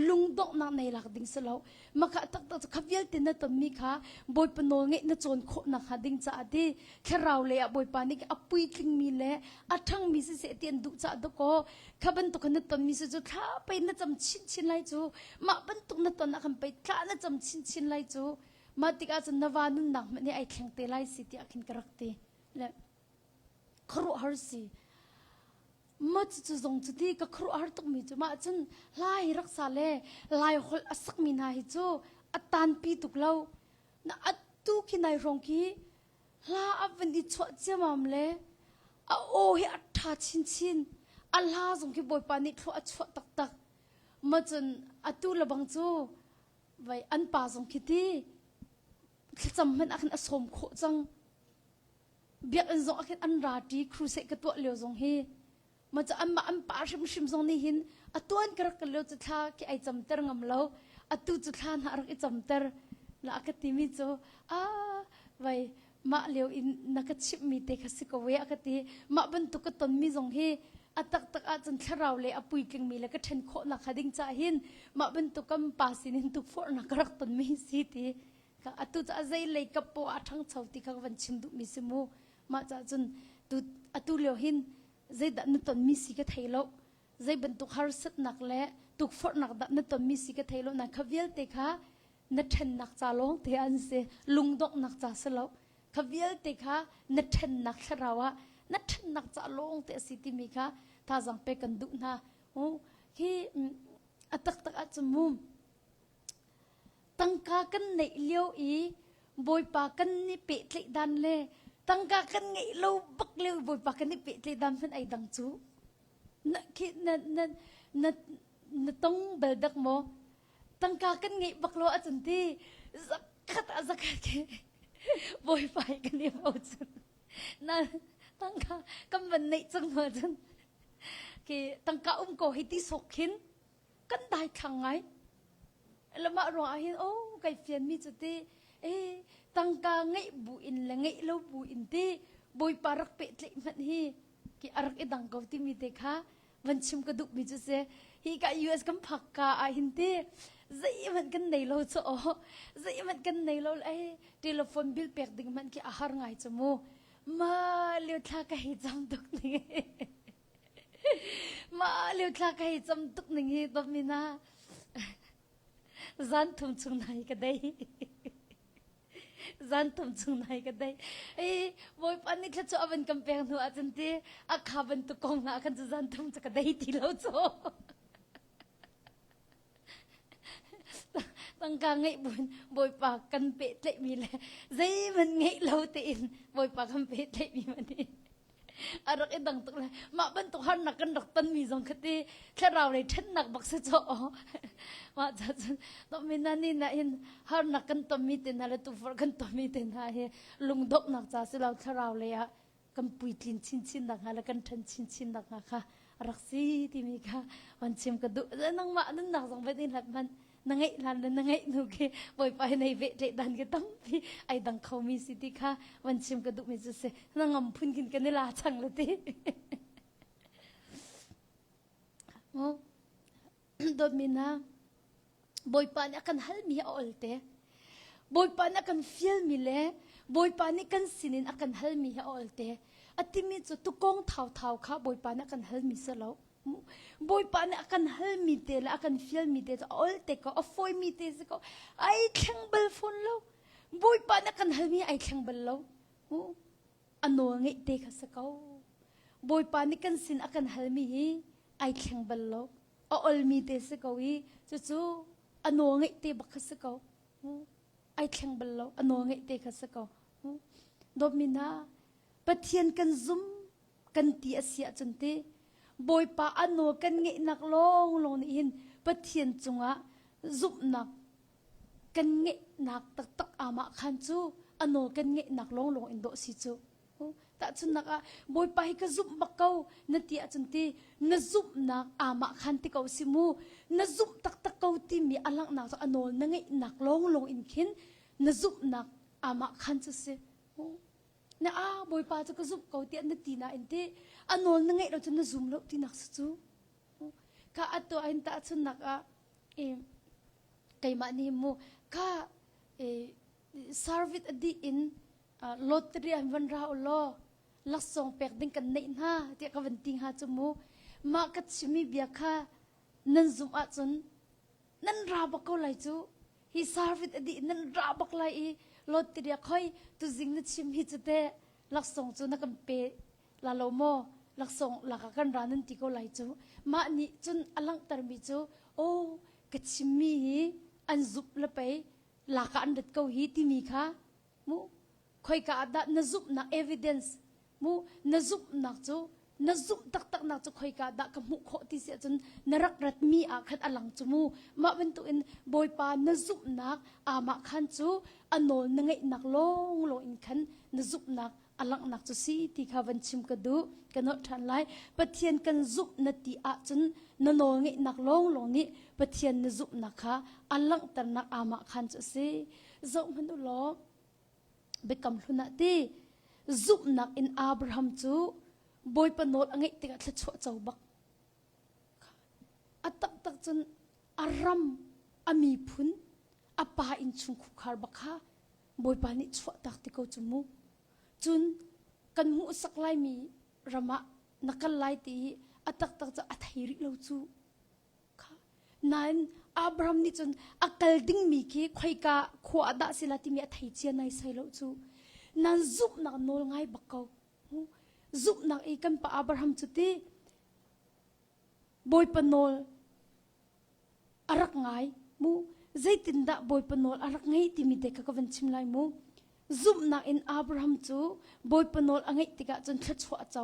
lungdonghnak nei lak ding si lo maka taktak cu kha vialte na tonmi kha Bawipa nawl ngeih na cawn khawh nakhnga ding caah ti thlarau lei ah Bawipa nih a puitlingmi le a ṭhangmi siseh ti an duh caah dakaw kha bantuk na tonmi si cu thla pei na cam chinchin lai cu mah bantuk na ton ah khan pei thla na cam chinchin lai cu mah tikah cun na va nunnak hmanh hi ai thleng te lai si tiah khin ka rak ti le khuaruahhar si ma cu zong cu ti ka khuaruahhar tukmi cu mah cun hla hi rak sa le lai holh a sakmi hna hi cu a tanpi tuk lo na atu khi nai hrawng khi hla a van i chuah ciamam le a aw hi a ṭha chinchin a hla zong khi bawipa nih thlua a chuah taktak ma cun atu lebang cu vai an pa zong khi ti thlacam hmanh ah khan a sawm khawh cang biakinn zong ah khin an ra ṭi crusade ka tuah lio zong hi ma cu anmah an pa hrimhrim zong nih hin a tuan ka rak kal lio cu thla khi ai camter ngam lo atu cu thla hna rak i camter la a ka timi cu a vai mah lio in na ka chimhmi te kha si ko e a ka ti mah bantuk ka tonmi zong hi a taktak ahcun thlarau le a puitlingmi le ka ṭhen khawhnak kha ding cah hin mah bantuk kan pa sinin tukforhnak ka rak tonmi si ti atu cu a zei lei kap poah a ṭhangcho ti kha ka van chim duhmi si mu mah cah cun tu atu lio hin zeidah na tonmi si ka thei lo zei bantuk harsatnak le tukforhnak dah na tonmi si ka thei lo na kha vialte kha na ṭhennak ca lawng te an si lungdonghnak ca si lo kha vialte kha na ṭhennak thlarau ah na ṭhennak ca lawng te a si timi kha thazaang pe kan duh hna khi a taktak ahcun mu Tangka kan neih lio i Bawipa kan i pehtlaih dan le tangka kan ngeih lo bak lio i Bawipa kan i pehtlaih dan hmanh ai dang cu. Na khi na na na na tong bal dak maw? Tangka kan ngeih bak lo ahcun ti zakhat ah zakhat khi Bawipa hi kan i bochan. Na tangka kan van neih cang hnu ahcun khi tangka um ko hi ti sawk khin kan daithlang ngai lamah ruang ah hin oh kai fian mi cu ti e tangka ngeih bu in le ngeih lo bu in ti bawipa rak pehtlaih hmanh hi ki a rak i dang ko timi te kha van chim ka duh mi cu si hi ka US kan phak ka ah hin ti zeihmanh kan nei lo chu aw zeihmanh kan nei lo ei telephone bill pek ding hmanh khi a har ngai chu mu ma lio thla ka hei cam tuk ning Mah lio thla ka hei cam tuk ning hi dawtmi na zan thum chung na hi ka dei. Zan thum chung nai ka dei. Ei Bawipa nih thla cu a van kan pek hnu ahcun ti a kha bantuk kong hna khan cu zan thum cu ka dei ti lo cu. Tangka ngeih buin Bawipa kan pehtlaihmi le zeihmanh ngeih lo tein Bawipa kan pehtlaihmi man hi a rak i dang tuk le mah bantuk harnak kan rak tonmi zong kha ti thlarau lei ṭhennak bak si caw mah ca cun domina ni na in harnak kan tonmi te hna le tuforh kan tonmi te hna hi lungdonghnak ca si lo thlarau lei ah kan puitlin chinchin nakhnga le kan ṭhan chinchin nakhnga kha a rak si timi kha van chim ka duh. Nangmah nunnak zong van i hlat hmanh na ngeih hlan le na ngeih hnu khi Bawipa hi nei vehtleih dan khi tampi ai dang khomi si ti kha van chim ka duhmi cu si. Na ngam phun khin kan i la cang le ti. Dawtmi hna, Bawipa nih a kan halmi hi a ol te. Bawipa nih a kan fialmi le Bawipa nih kan sinin a kan halmi hi a ol te. A timi cu tukong thauthau kha Bawipa nih a kan halmi si lo. Bawipa nih a kan halmi te le a kan fialmi te cu a ol te ko, a fawimi te si ko. Ai thleng bal fawn lo. Bawipa nih a kan halmi ai thleng bal lo. A nawl ngeih te kha si ko. Bawipa nih kan sin a kan halmi hi ai thleng bal lo. A olmi te si ko i cucu a nawl ngeih te bak kha si ko. Ai thleng bal lo. A nawl ngeih te kha si ko. Dawtmi hna, Pathian kan zum kan ti a si ahcun ti Bawipa a nawl kan ngeihnak lawnglawng nih hin Pathian cungah zumhnak kan ngeihnak taktak amah khan cu a nawl kan ngeihnak lawnglawng in dawh si cu. Tahchunhnak ah Bawipa hi ka zumh bak ko na ti ahcun ti na zumhnak amah khan ti ko si mu na zumh taktak ko timi a langhnak cu a nawl na ngeihnak lawnglawng in khin na zumhnak amah khan cu si. Na a Bawipa cu ka zumh ko tiah na ti nain ti a nawl na ngeih lo cun na zum lo tinak si cu. Ka atu ah hin tahchunhnak ah keimah nih mu ka service a dih in lottery an van ra u law laksawng pek ding kan neih hna tiah ka van ti hnga cu mu mah ka chimmi bia kha nan zumh ahcun nan ra bak ko lai cu hi service a dih nan ra bak lai i lottery khoi tuzing na chim hi cu te laksawng cu na kan pe la lo maw laksawng lak ah kan ra nan ti ko lai cu mah nih cun a langhtermi cu aw ka chimmi hi an zumh le pei lak ah an rat ko hi timi kha mu khoika ah dah na zumhnak evidence mu na zumhnak cu na zumh taktaknak cu khoika dah ka hmuh khawh ti si ahcun na rak ratmi ah khan a lang cu mu mah bantukin bawipa na zumhnak amah khan cu a nawl na ngeihnak lawng lawng in khan na zumhnak a langhnak cu si ti kha van chim ka duh ka nolh ṭhan lai Pathian kan zumh na ti ahcun na nawl ngeihnak lawnglawng nih Pathian na zumhnak kha a langhternak amah khan cu a si zoh hmanh u law biakam hlun ah ti zumhnak in Abraham cu Bawipa nawl a ngeih tikah thluachuah co bak a taktak cun a ram a miphun a pa innchung khukhar bak kha Bawipa nih chuahtak ti ko cu mu. Cun kan hmuhsak laimi ram ah na kal lai ti hi a taktak cu a thei rih lo cu. Kha. Nain Abraham nih cun a kal dingmi khi khoika khua ah dah si la timi a thei cia nai sai lo cu. Nan zumhnak nawl ngai bak ko. Zumhnak i kan pa Abraham cu ti Bawipa nawl a rak ngai mu zeitindah Bawipa nawl a rak ngeih timi te kha ka van chim lai mu zumhnak in Abraham cu Bawipa nawl a ngeih tikah cun thluachuah a co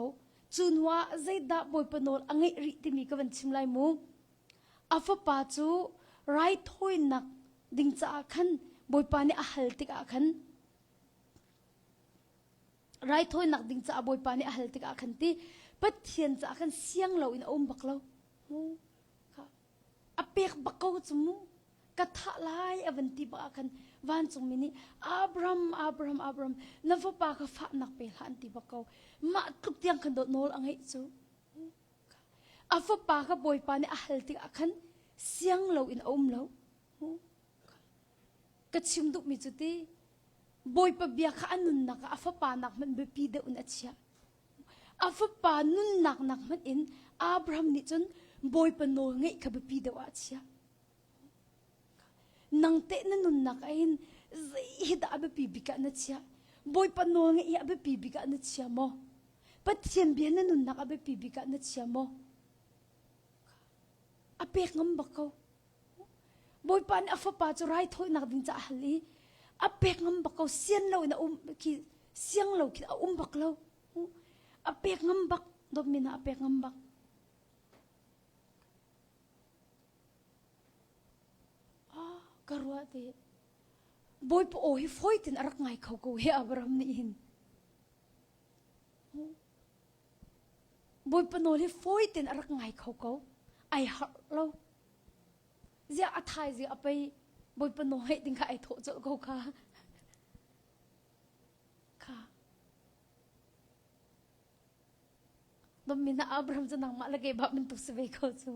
cu hnuah zeidah Bawipa nawl a ngeih rih timi ka van chim lai mu a fapa cu raithawinak ding caah khan Bawipa nih a hal tikah khan raithawinak ding caah Bawipa nih a hal tikah khan ti Pathian caah khan siang loin a um bak lo mu a pek bak ko cu mu ka thah lai a van ti bak ah khan vancungmi nih Abraham Abraham Abraham na fapa kha fahnak pe hlah an ti bak ko mah tluk tiang khan dawt nawl a ngeih cu a fapa kha bawipa nih a hal tikah khan siang loin a um lo ka chim duhmi cu ti bawipa bia kha a nunnak ah a fapa nak hmanh biapi deuh in a chiah A fapa nunnak nak hmanh in Abraham nih cun Bawipa nawl ngeih kha biapi deuh ah a chiah. Nang teh na nunnak ah hin Zei hi dah a biapi bik ah na chiah? Bawipa nawl ngeih hi a biapi bik ah na chia maw? Pathian bia na nunnak a biapi bik ah na chia maw? A pek ngam bak ko. Bawipa nih a fapa cu raithawinak ding caah a hal i a pek ngam bak ko. Sian lo in a um khi siang lo khi a um bak lo. A pek ngam bak. Dawtmi hna a pek ngam bak. Ah, ka ruah te. Bawipa aw hi fawi tin a rak ngai kho ko he Abraham nih hin. Bawipa nawl hi fawi ten a rak ngai kho ko. Ai harh lo. Ziah a thaizing a pei Bawipa nawl ngaih ding kha ai thawh colh ko kha. Kha. Dommi na Abraham cu nangmah le keimah bantuk si ve ko cu.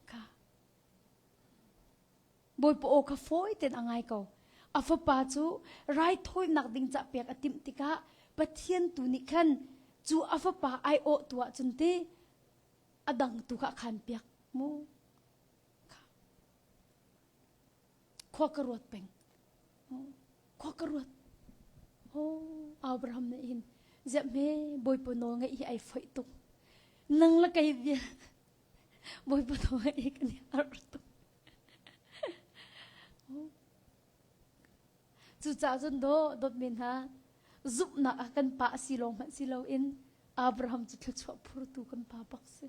Kha. Bawipa aw kha fawi tein a ngai ko. A fapa cu raithawinak ding cah pek a timh tikah Pathian tu nih khan cu a fapa aiawh tu ahcun ti a dang tu kha a khan piak mu. Khua ka ruat peng. Khua ka ruat. Oh, Abraham nih hin ziah hme Bawipa nawl ngeih hi ai foih tuk. Nang le kei bia Bawipa nawl ngeih hi kan i harh tuk. Cucaah cun daw dawtmi hna zumhnak ah kan pa a si lawng hmanh si loin Abraham cu thluachuah phurtu kan pa bak si.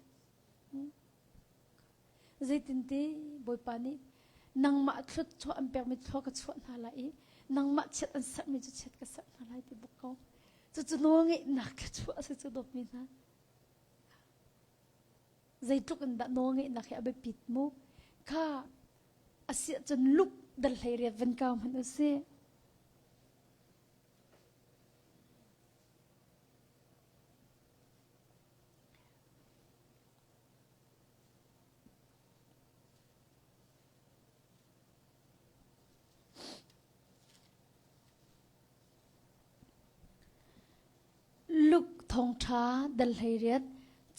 Zeitinti Bawipa nih nangmah thluachuah an pekmi thlua ka chuah hna lai i nangmah chiat an serhmi cu chiat ka serh hna lai ti bak ko. Cucu nawlngeihnak thluachuah a si cu dawtmi hna. Zeitluk in dah nawlngeihnak hi a biapit mu? Kha a si ahcun luk dal hlei riat van kau hmanh u sih. Luke thawngṭha dal 18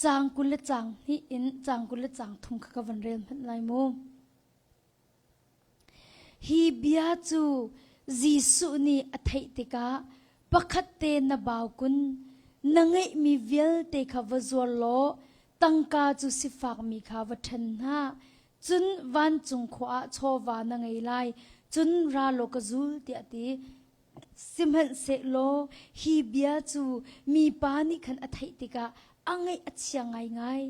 caang 20 le caang hnih in caang 20 le caang thum kha ka van rel hmanh lai mu. Hi bia cu Jesuh nih a theih tikah pakhat te na bau kun, na ngeihmi vialte kha va zuar law tangka cu sifakmi kha va ṭhen hna. Cun vancung khua ah chawva na ngei lai, cun ra law ka zul tiah a ti. Sihmanhsehlaw hi bia cu mipa nih khan a theih tikah a ngaih a chia ngaingai,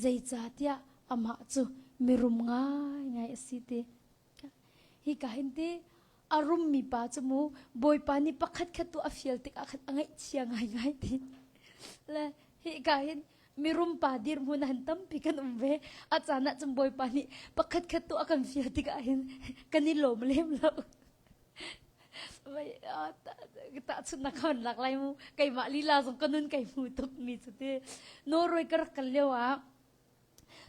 zeicahtiah amah cu mirum ngaingai a si ti. Hika hin ti a rummi pa cu mu Bawipa nih pakhat khat tu a fial tikah khan a ngaihchia ngaingai ti. Le hika hin mirum pa dirhmun han tampi kan um ve. A caan ah cun Bawipa nih pakhat khat tu a kan fial tikah hin kan i lawm lem lo. Tahchunhnak ka lak lai mu keimah lila zong ka nun kai hmu tuk mi cu ti Norway ka rak kal lio ah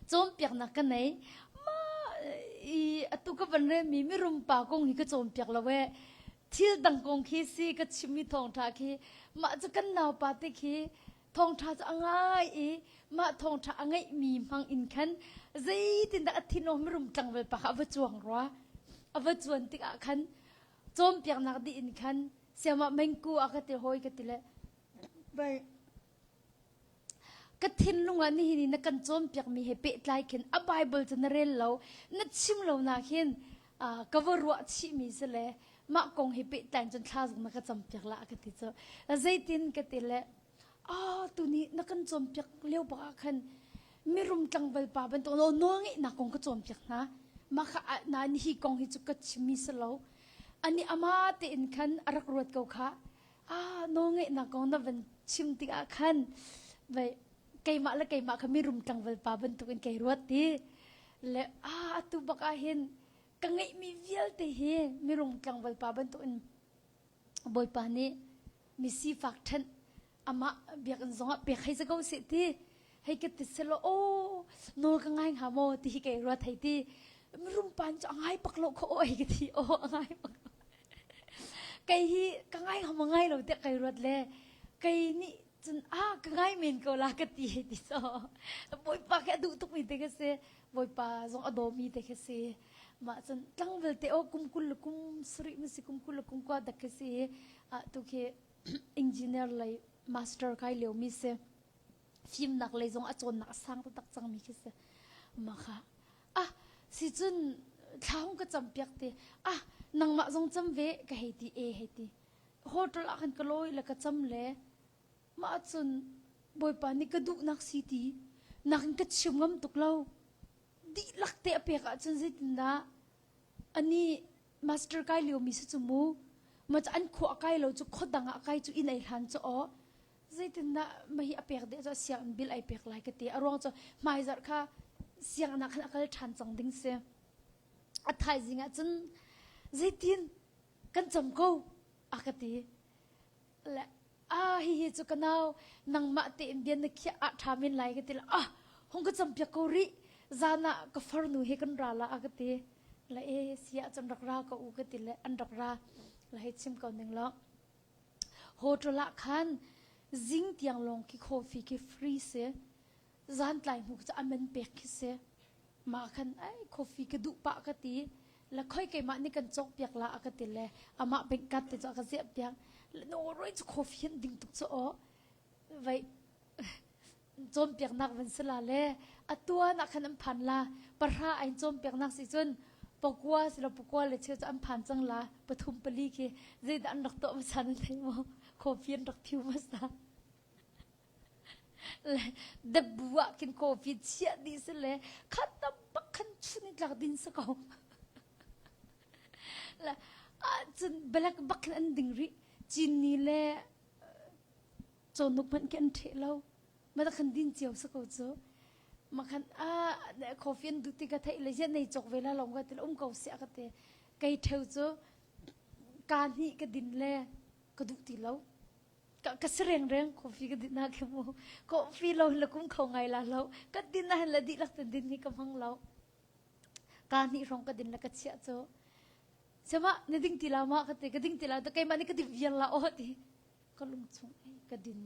cawnpiaknak ka nei ma i atu ka van rel mi mirum pa kong hi ka cawnpiak lo e thil dang kong khi si ka chimmi thawngtha khi mah cu kan naupa te khi thawngtha cu a ngai i mah thawngtha a ngeihmi hmang in khan zeitindah a thin mirum tlangval pa kha a va cuang rua a va cuan tikah khan cawnpiaknak dih in khan siamah mengku a ka ti hawi ka ti le bai ka thinlung ah nihin na kan cawnpiakmi he pehtlai khin a Bible cu na rel lo na chim lo nak hin ka va ruah chihmi si le mah kong he pehtlai cun thla zong na ka campiak la ka ti cu zeitin ka ti le ah tuni na kan cawnpiak lio bak ah khan mirum tlangval pa bantuk no nawl ngeihnak kong ka cawnpiak hna mah kha nain hi kong hi cu ka chimmi si lo ani ama tein khan a rak ruat ko kha ah nawl ngeihnak kong na van chim tikah khan vai keimah le keimah kha mirum tlangval pa bantuk in kei ruat ti le ah atu bak ah hin ka ngeihmi vialte hi mirum tlangval pa bantuk in Bawipa nih mi sifak ṭhenh amah biakinn zongah pek hei si ko seh ti hei ka ti selaw aw nawl ka ngai hnga maw ti hi kei ruat hei ti mirum pa cu a ngai pak lo kho aw hei ka ti aw a ngai pak lo kei hi ka ngai hnga maw ngai lo tiah kai ruat le kei nih cun ah ka ngai men ko la ka ti hei ti so bawipa khi a duh tukmi te ka si bawipa zong a dawmi te ka si. Mah cun tlangval te aw kum 20 le kum sarih ma si kum 20 le kum kua dak khi si i ah tu khi engineer lei master kai lio mi si. Fimnak lei zong a cawnnak a sang taktak cangmi khi si. Mah kha ah si cun thla hung ka cam piak te ah nangmah zong cam ve ka hei ti e hei ti. Hotel ah khan ka lawi le ka cam le Mah cun Bawipa nih ka duhnak si ti nakin ka chim ngam tuk lo. Dihlak te a pek ahcun zeitindah ani master kai liomi si cu mu. Ma cu an khua a kai lo cu khua dang ah a kai cu inn ei hlan cu aw. Zeitindah mahi a pek deh cu sianginn bill ai pek lai ka ti. A ruang cu hmaizarh kha sianginn ah khan a kal ṭhan cang ding si. A thaizing ah cun zeitin kan cam ko a ka ti. Le ah hihi cu ka nau nangmah tein bia na khiah ah ṭha men lai ka ti le ah hung ka campiak ko rih zan ah ka farnu he kan ra la a ka ti le e si ah cun rak ra ko u ka ti le an rak ra la hei chim ko ning law hotel ah khan zing tiang lawng khi coffee khi free si zan tlai hnu cu a man pek khi si Mah khan ai coffee ka duh pah ka ti. La khoi keimah nih kan cawk piak la a ka ti le amah bank card te cu a ka ziah piak. Le no roi cu coffee an ding tuk cu aw. Vai cawnpiaknak van si la le a tuan ah khan an phan la pahra ain cawnpiaknak si cun pakua silo pakua le cheu cu an phan cang la pathum pali khi zeidah an rak tuah hmasa nan thei maw coffee an rak thiu hmasa Le depbu ah khin coffee chiah dih si le khat tam bak khan chun in tlak din si ko. Le ah cun black bak khin an ding rih. Cini le cawnuk hmanh khi an ṭheh lo. Ma ta khan din cio si ko cu. Ma khan ah coffee an duh ti ka theih le ziah nei cawk ve la lawng ka ti le um ko siah ka ti. Kei ṭheu cu ka hnih ka din le ka duh ti lo. Ka ka si rengreng coffee ka din na khi mu coffee lo la kum kho ngai la lo ka din na la dihlak ten din hi ka hmang lo ka hnih hrawng ka din la ka chiah cu sema na ding ti la ma ka ti ka ding ti la ta keimah nih ka din viar la aw ti ka lung chung ei ka din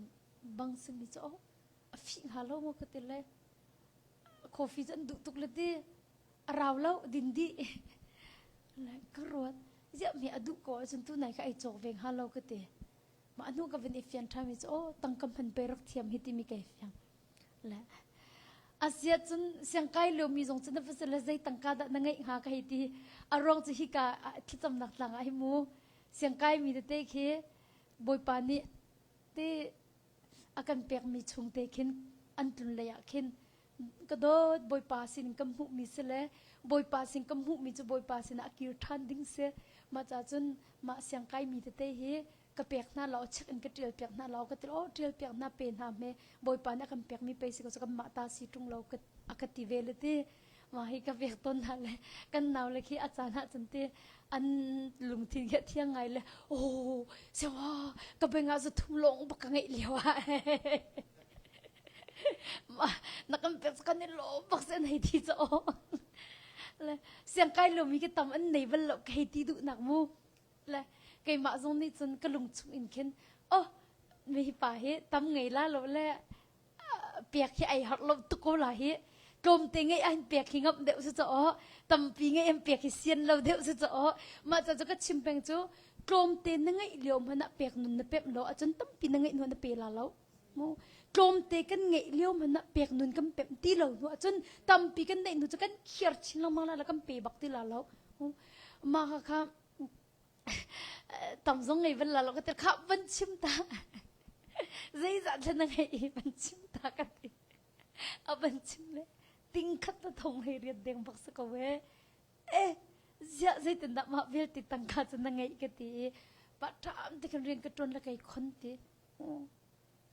bang simi cu oh a fih hnga lo maw ka ti le coffee cu an duh tuk le ti a rau lo din dih le ka ruat ziah mi a duh ko ahcun tu nai ka ei cawk ve hnga lo ka ti mah hnu ka van i fian ṭhami cu aw tangka hman pe rak thiam hi timi kai fiang le asia cun siangkai liomi zong cu na va le zei tangka dah na ngeih hnga ka hei ti a ruang cu hika thlacamnak tlang ah hi mu siangkai mi tete khi bawipa nih te a kan pekmi chung te khin an tlun lei ah khin ka dawt bawipa sin ka hmuhmi si le bawipa sin ka hmuhmi cu bawipa sinah a kir ṭhan ding si mah ca cun mah siangkai mi tete hi ka pek hna law check in ka ṭial piak hna law ka ti oh ṭial piak hna pe hna hme bawipa nih a kan pekmi pei si ko cu kanmah ta si ṭung lo a ka ti ve le ti mah hi ka pek tawn hna le kan nau le khi a caan ah cun ti an lungthin khi a thiang ngai le oh sewa ka beng ah zathum lawng bak ka ngeih lio ah na kan pek kan i lawm bak sen hei ti cho le siang kai lomi ki tam an nei bal lo ka hei ti duh nak mu le keimah zong nih cun ka lung chung in khin oh mi hi pa hi tam ngei la lo le pek hi ai har lo tuk ko la hi tlawmte ngei an pek hi ngam deuh su cho tampi ngei an pek hi sian lo deuh su cho mah ca cu ka chim peng cu tlawmte na ngeih lio hmanh ah pek nun na pek lo ahcun tampi na ngeih hnu na pe la lo mu tlawmte kan ngeih lio hmanh ah pek nun kan pemh ti lo hnu ahcun tampi kan neih hnu cu kan khiar chin lengmang la la kan pe bak ti la lo mah kha kha tam zong ngei bal la lo ka ti kha van chim ta zeizah thlen na ngei i van chim ta ka ti a van chim le ting khat na thong hei riat deng bak sa ko e eh ziah zeitindah mah vialte tangka cu na ngeih ka ti i pa ṭam te khan rian ka ṭuan le kai khon ti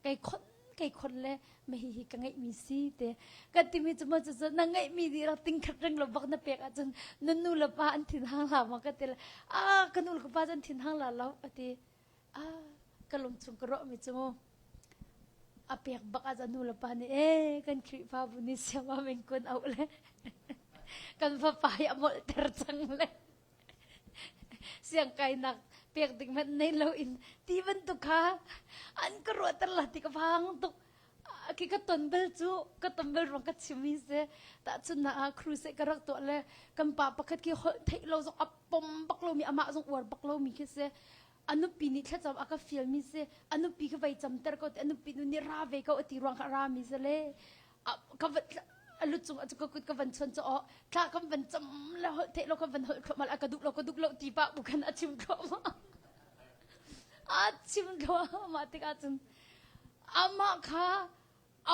Kei khon kei khon le ma hi hi ka ngeihmi si te kan timi cu ma cu na ngeihmi nih rak ting khat reng lo bak na pek ahcun na nu le pa an thin hang hlah ma ka ti le ah ka nu le ka pa cu an thin hang la lo a ti ah ka lung chung ka ruahmi cu mu a pek bak ah nu le pa nih eh kan Khrihfabu nih siama meng kun auh le kan fapa hi a molhter cang le Siangkainak pek ding hmanh nei loin ti bantuk kha an ka ruahter la ti ka phang tuk. Khi ka ton bel cu ka ton bel ruang ka chim hi si. Tahchunhnak ah crusade ka rak tuah le kan pa pakhat khi holh theih lo zong a pom bak lomi amah zong uar bak lomi khi si. A nupi nih thlacam a ka fialmi si. A nupi kha vei camter ko ti a nupi nu nih ra ve ko a ti ruang kha a rami si le ka va a lu cung ah ka kut ka van chuan cu aw thla kan van cam le holh theih lo ka van holh thluahmah a ka duh lo ka duh lo ti pa bu khan a chim thluahmah a chim thluahmah tikah cun amah kha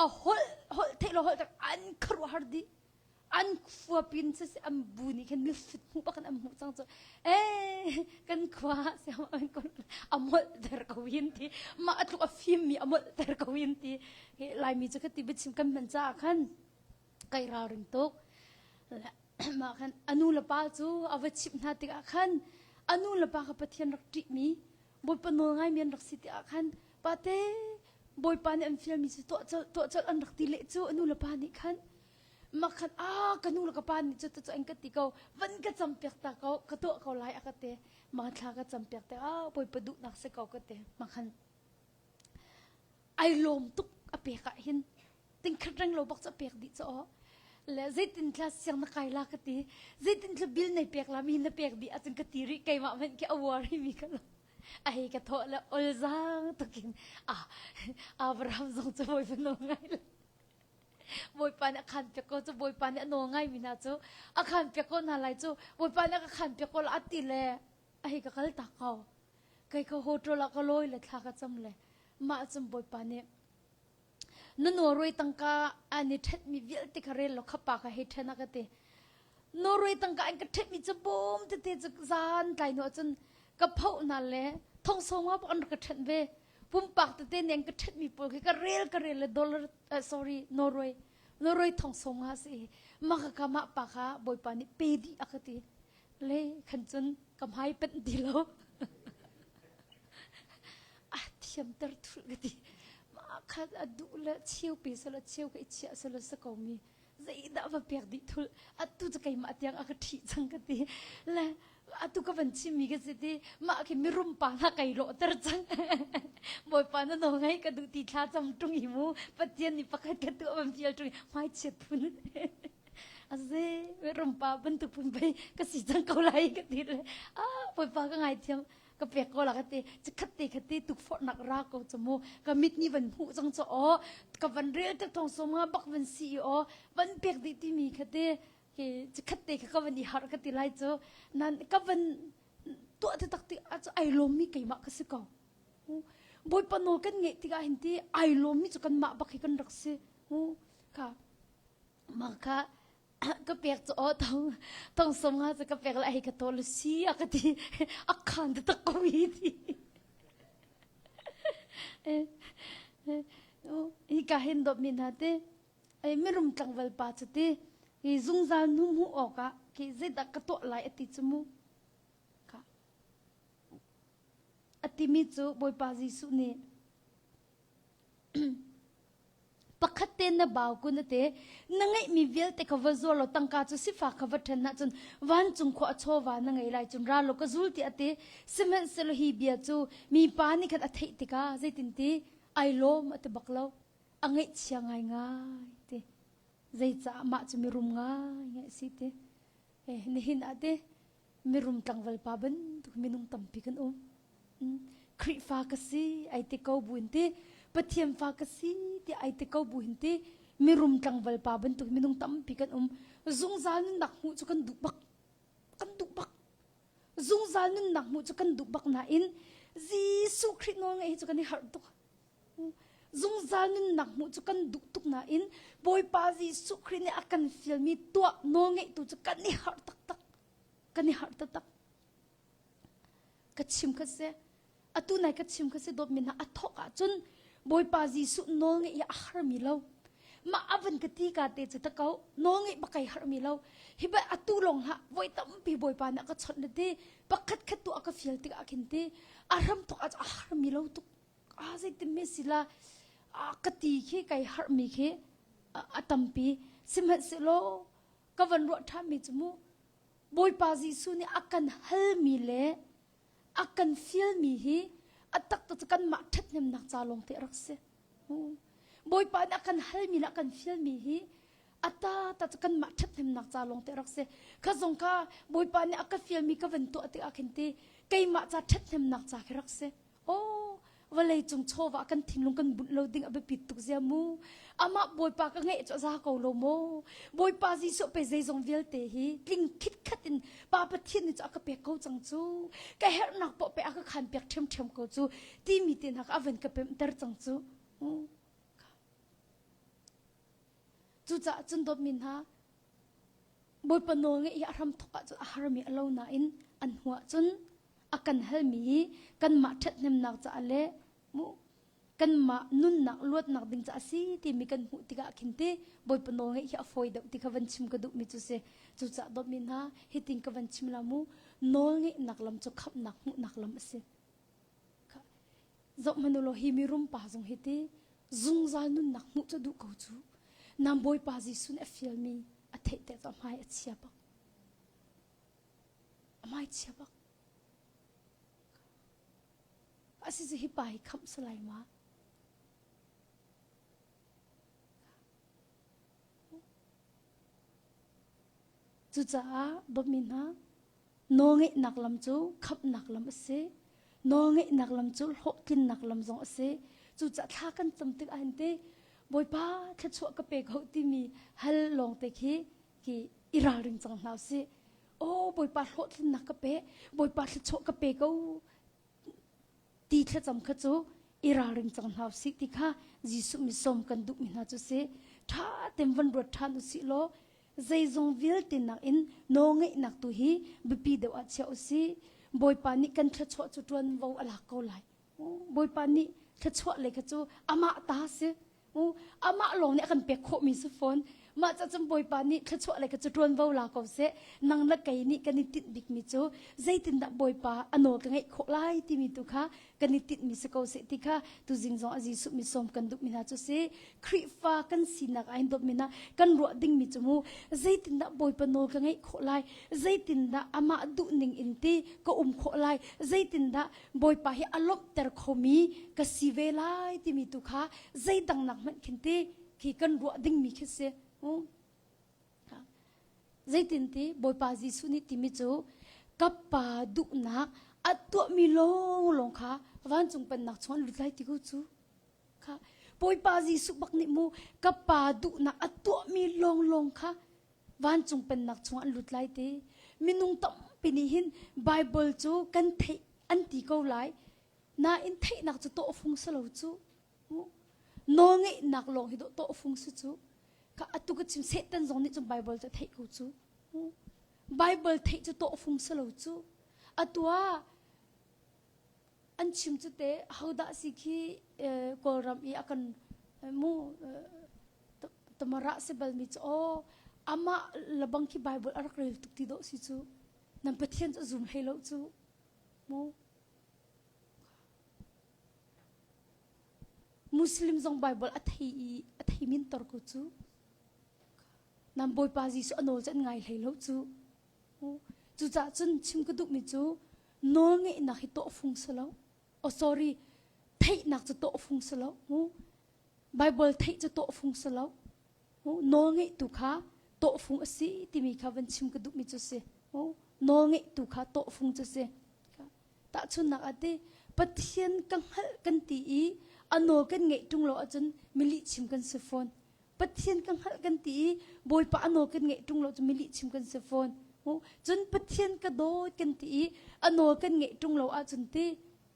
a holh holh theih lo holh tak an khuaruahhar dih an khua pin siseh an bu nih khin mifut hmuh bak in an hmuh cang cu eh kan khua a molh ter ko hin ti mah a tluk a fim mi a molh ter ko hin ti laimi cu ka ti biachim kan hman caah khan kai ralring tuk mah khan anu le pa cu a va chimh hna tikah khan anu le pa kha Pathian rak ṭih mi Bawipa nawl ngai mi an rak si tikah khan pate Bawipa nih an fialmi cu tuah colh tuah colh an rak ti leh cu anu le pa nih khan mak khan a ka nu le ka pa nih cu cu an ka ti ko van ka cam piak ta ko ka tuah ko lai a ka ti ma thla ka cam piak te a Bawipa duhnak si ko ka ti ma khan ai lawm tuk a pek ah hin tingkhat reng lo bak cu a pek dih cu aw le zeitin thla siang na kai la ka ti zeitin thla bil nei pek la mi na pek dih ahcun ka ti rih keimah hmanh khi a worry mi ka lo a hei ka thawh le ol zang tukin ah Abraham zong cu bawipa nawl ngai le bawipa nih a khan piak ko cu bawipa nih a nawl ngai mi hna cu a khan piak ko hna lai cu bawipa nih a ka khan piak ko la a ti le a hei ka kal tak ko kei ka hotel ah ka lawi le thla ka cam le mah cun bawipa nih Na Norway tangka an i ṭhenhmi vialte kha rel law kha pa kha hei ṭhen a ka ti. Norway tangka an ka ṭhenhmi cu bawm tete cu zan tlai hnu ahcun ka phoh hna le thong sawm nga bak an rak ka ṭhenh ve. Pumpak tete nih an ka ṭhenhmi pawl khi ka rel ka rel le dollar uh, sorry Norway Norway thong sawm nga a si i mah ka mah pa kha Bawipa nih pe dih a ka ti. Le khan cun ka hmai panh ti lo. A thiamter thulh ka ti. Mah kha a duh le cheu pe selaw cheu ka i chiah selaw si ko mi zeidah va pek dih thulh atu cu keimah tiang a ka ṭhih cang ka ti le atu ka van chimmi ka si ti mah khi mirum pa hna kai lawhter cang bawipa na nawl ngai ka duh ti thla cam ṭung hi mu pathian nih pakhat ka tuah van fial ṭung hmaichiat phun Aze mirum pa bantuk phun pei ka si cang ko lai ka ti le ah bawipa ka ngaithiam ka pek ko la ka ti khat te khat te tukforhnak ra ko chu mu ka mit nih van hmuh cang cho aw ka van rel te thong som nga bak van si i aw van pek dih timi kha te ke khat te kha ka van i har ka ti lai chu nan ka van tuah te tak ti a chu ai lawm mi keimah ka si ko bawipa nawl kan ngeih tikah hin ti ai lawm mi cu kanmah bak hi kan rak si kha mah kha ka pek cu aw tong tong som nga cu ka pek la hei ka to lu si a ka ti a khan te tak ko hi ti hi ka hin dop mi hna te ai mirum tlangval pa cu ti hi zungzal nu hmu awk ah khi zeidah ka tuah lai ati cu mu ka atimi cu bawipa Jesuh nih Pakhat te na bau kun ate na ngeihmi vialte kha va zuar law tangka cu sifak kha va ṭhen ahcun vancung khua a chawva na ngei lai cun ra law ka zul tiah a ti. Sihmanhsehlaw hi bia cu mipa nih khan a theih tikah zeitinti ai lawm a ti bak lo. A ngaihchia ngaingai ti. Zeicah mah cu mirum ngaingai a si ti. Eh, nihin ah ti mirum tlangval pa bantuk minung tampi kan um. Khrihfa ka si ai ti ko buin ti Pathian fa ka si ti ai ti ko buin ti mirum tlangval pa bantuk minung tampi kan um. Zungzal nunnak hmuh cu kan duh bak. Kan duh bak. Zungzal nunnak hmuh cu kan duh bak nain Jesuh Khrih nawl ngeih hi cu kan i harh tuk. Zungzal nunnak hmuh cu kan duh tuk nain Bawipa Jesuh Khrih nih a kan fialmi tuah nawlngeihtu cu kan i harh taktak. Kan i harh taktak. Ka chim kha si. Atu nai ka chim kha si dawtmi hna a thawk ahcun Bawipa Jesuh nawlngeih hi a harmi lo. Mah a van ka ti ka te cu ta ko nawlngeih bak kai harmi lo. Hi ba atu lawng hlah voi tampi Bawipa nih a ka chawnh na ti pakhat khat tu a ka fial tikah khin ti a hram thawk ah a harmi lo tuk. A zeitin me si la ka ti khi kai harhmi khi a tampi sihmanhsehlaw ka van ruah ṭhanmi cu mu Bawipa Jesuh nih a kan halmi le a kan fialmi hi a taktak cu kanmah ṭhathnemnak ca lawng te a rak si. Bawipa nih a kan halmi le a kan fialmi hi ata ta cu kanmah ṭhathnemnak ca lawng te rak si. Kha zong kha Bawipa nih a ka fialmi ka van tuah tikah khin ti keimah ca ṭhathnemnak ca khi rak si. Aw, vawlei cung chawva kan thinlung kan bunh lo ding a biapit tuk zia mu. Amah Bawipa ka ngeih cu a za ko lo maw? Bawipa Jesuh pe zeizong vialte hi tling khitkhat in Pa Pathian nih cu a ka pek ko cang cu. Ka herhnak poh pe a ka khan piak ṭhiamṭhiam ko cu timi te hna kha a van ka pemhter cang cu. Cucaah cun dawtmi hna, Bawipa nawl ngeih hi a hramthawk ahcun a harmi a lo nain an hnu ahcun a kan halmi hi kanmah ṭhathnemnak caah le mu kanmah nunnak luatnak ding caah a si timi kan hmuh tikah khin ti Bawipa nawl ngeih hi a fawi deuh ti kha van chim ka duhmi cu si. Cucaah dawtmi hna, hitin ka van chim la mu, nawl ngeihnak lam cu khamhnak hmuhnak lam a si. Zoh hmanh u law hi mirum pa zong hi ti zungzal nunnak hmuh cu duh ko cu. Nam Bawipa Jesuh nih a fialmi a theih te cu a hmai a chia bak. A hmai chia bak. Asi cu hi pa hi khamh salai ma? Cucaah bawmmi hna Nawlngeihnak lam cu khamhnak lam a si. Nawlngeihnak lam cu hlawhtlinnak lam zong a si. Cucaah thla kan cam tik ahhin ti Bawipa thluachuah ka pe ko timi hal lawngte khi khi i ralring cang hna usih. Aw Bawipa hlawhtlinnak ka pe, Bawipa thluachuah ka pe ko ti thlacam kha cu i ralring cang hna usih ti kha Jesuh mi sawm kan duhmi hna cu si. Ṭha tein van ruat ṭhan usih law zeizong vialte nakin nawlngeihnak tu hi biapi deuh ah chia usih. Bawipa nih kan thluachuah cu ṭuanvo a lak ko lai. Bawipa nih thluachuah lei kha cu amah ta si. Amah lawng nih a kan pek khawhmi si fawn. Mah ca cun Bawipa nih thluachuah lei kha cu ṭuanvo la ko seh. Nang le kei nih kan i tinh bikmi cu zeitindah Bawipa a nawl ka ngeih khawh lai timi tu kha kan i tinhmi si ko seh ti kha tuzing zong a Jesuh mi sawm kan duhmi hna cu si. Khrihfa kan sinak ah hin dawtmi hna kan ruah dingmi cu mu zeitindah Bawipa nawl ka ngeih khawh lai, zeitindah amah duhning in ti ka um khawh lai, zeitindah Bawipa hi a lawmhter khomi ka si ve lai timi tu kha zeidang nak hmanh khin ti khi kan ruah dingmi khi si. Zeitin ti Bawipa Jesuh nih timi cu ka pa duhnak a tuahmi lawnglawng kha vancung pennak chung an lut lai ti ko cu. Kha Bawipa Jesuh bak nih mu ka pa duhnak a tuahmi lawnglawng kha vancung pennak chung an lut lai ti. Minung tampi nih hin Bible cu kan theih an ti ko lai. Nain theihnak cu tawhfung si lo cu. Nawlngeihnak lawng hi dawh tawhfung si cu. Ka atu ka chim Satan zong nih cun Bible cu a theih ko cu. Bible theih cu tawhfung si lo cu. Atu ah an chim cu te hodah si khi Kawlram i a kan mu tamara si balmi cu aw amah labang khi Bible a rak rel tuk ti dawh si cu. Nan Pathian cu a zum hlei lo cu. Mu Muslim zong Bible a thei i a thei min tor ko cu. Nan Bawipa Jesuh a nawl cu an ngai hlei lo cu. Cucaah cun chim ka duhmi cu nawl ngeihnak hi tawhfung si lo. Oh sorry, theihnak cu tawhfung si lo. Bible theih cu tawhfung si lo. Nawlngeihtu kha tawhfung a si timi kha van chim ka duhmi cu si. Nawlngeihtu kha tawhfung cu si. Tahchunhnak ah ti Pathian ka hngalh kan ti i a nawl kan ngeih ṭung lo ahcun milih chim kan si fawn. Pathian ka hngalh kan ti i Bawipa a nawl kan ngeih ṭung lo cun milih chim kan si fawn. Cun Pathian ka dawt kan ti i a nawl kan ngeih ṭung lo ahcun ti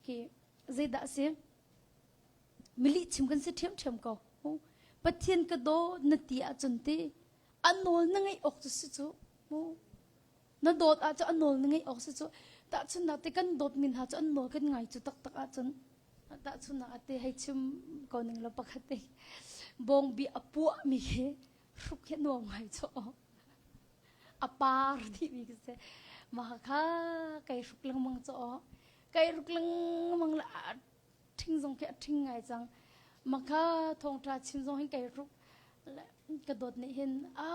khi zeidah a si? Milih chim kan si ṭhiamṭhiam ko. Pathian ka dawt na ti ahcun ti a nawl na ngeih awk cu si cu. Na dawt ahcun a nawl na ngeih awk si cu. Tahchunhnak te kan dawtmi hna cu an nawl kan ngai cu taktak ahcun tahchunhnak ah te hei chim ko ning law pakhat te bawngbi a puahmi khi hruk hi nuam ngai cu a par dihmi khi si. Mah kha kai hruk lengmang cu kai hruk lengmang le ṭhing zong khi a ṭhing ngai cang makha thawngṭha chim zong hin kai ruk ka dawt nih hin a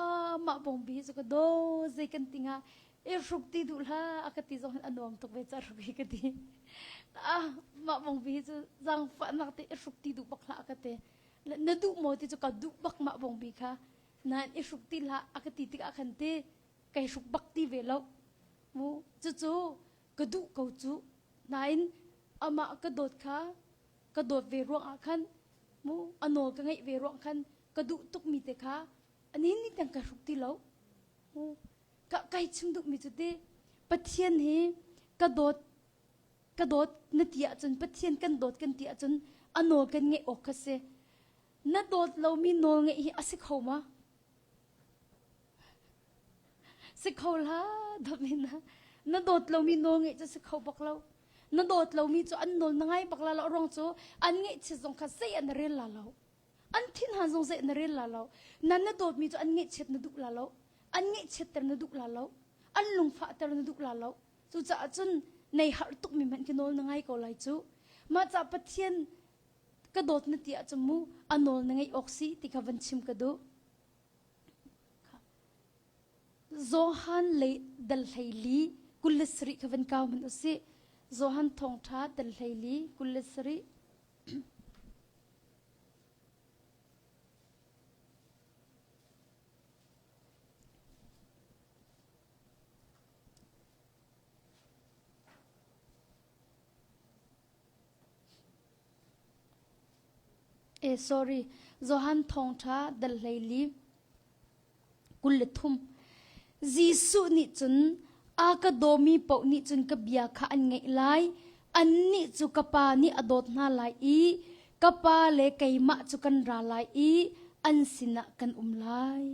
mah bawngbi hi cu ka daw zei kan ti nga i hruk ti duh hlah a ka ti zong hin a nuam tuk ve ca hruk hi ka ti ah mah bawngbi hi cu zaangfahnak te i hruk ti duh bak hlah a ka ti. Na duh maw ti cu ka duh bak mah bawngbi kha. Nain i hruk ti hlah a ka ti tikah khan ti kai hruk bak ti ve lo. Mu cucu ka duh ko cu. Nain amah ka dawt kha ka dawt ve ruang ah khan mu a nawl ka ngeih ve ruang khan ka duh tukmi te kha ani ni tiang ka hruk ti lo. Mu ka kai chim duhmi cu ti Pathian hi ka dawt ka dawt na ti ahcun Pathian kan dawt kan ti ahcun a nawl kan ngeih awk kha si. Na dawt lomi nawl ngeih hi a si kho ma? Si kho hlah dawt na. Na dawt lomi nawl ngeih cu si kho bak lo. Na dawt lomi cu an nawl na ngai bak la lo ruang cu an ngeihchiat zong kha zei an rel la lo. An thinhan zong zei na rel la lo. Nan na dawtmi cu an ngeihchiat na duh la lo. An ngeihchiatter na duh la lo. An lungfahter na duh la lo. Cucaah cun nei harh tukmi hmanh khi nawl na ngai ko lai cu. Mah ca Pathian ka dawt na ti ahcun mu a nawl na ngeih awk si ti kha van chim ka duh. Johan lei dal hleili 27 kha van kau hmanh usih. Johan thawngṭha dal hleili 27. Eh sorry, Johan thawngṭha dal hleili 23. Jesuh nih cun a ka dawmi paoh nih cun ka bia kha an ngaih lai. Annih cu ka pa nih a dawt hna lai i ka pa le keimah cu kan ra lai i an sinah kan um lai.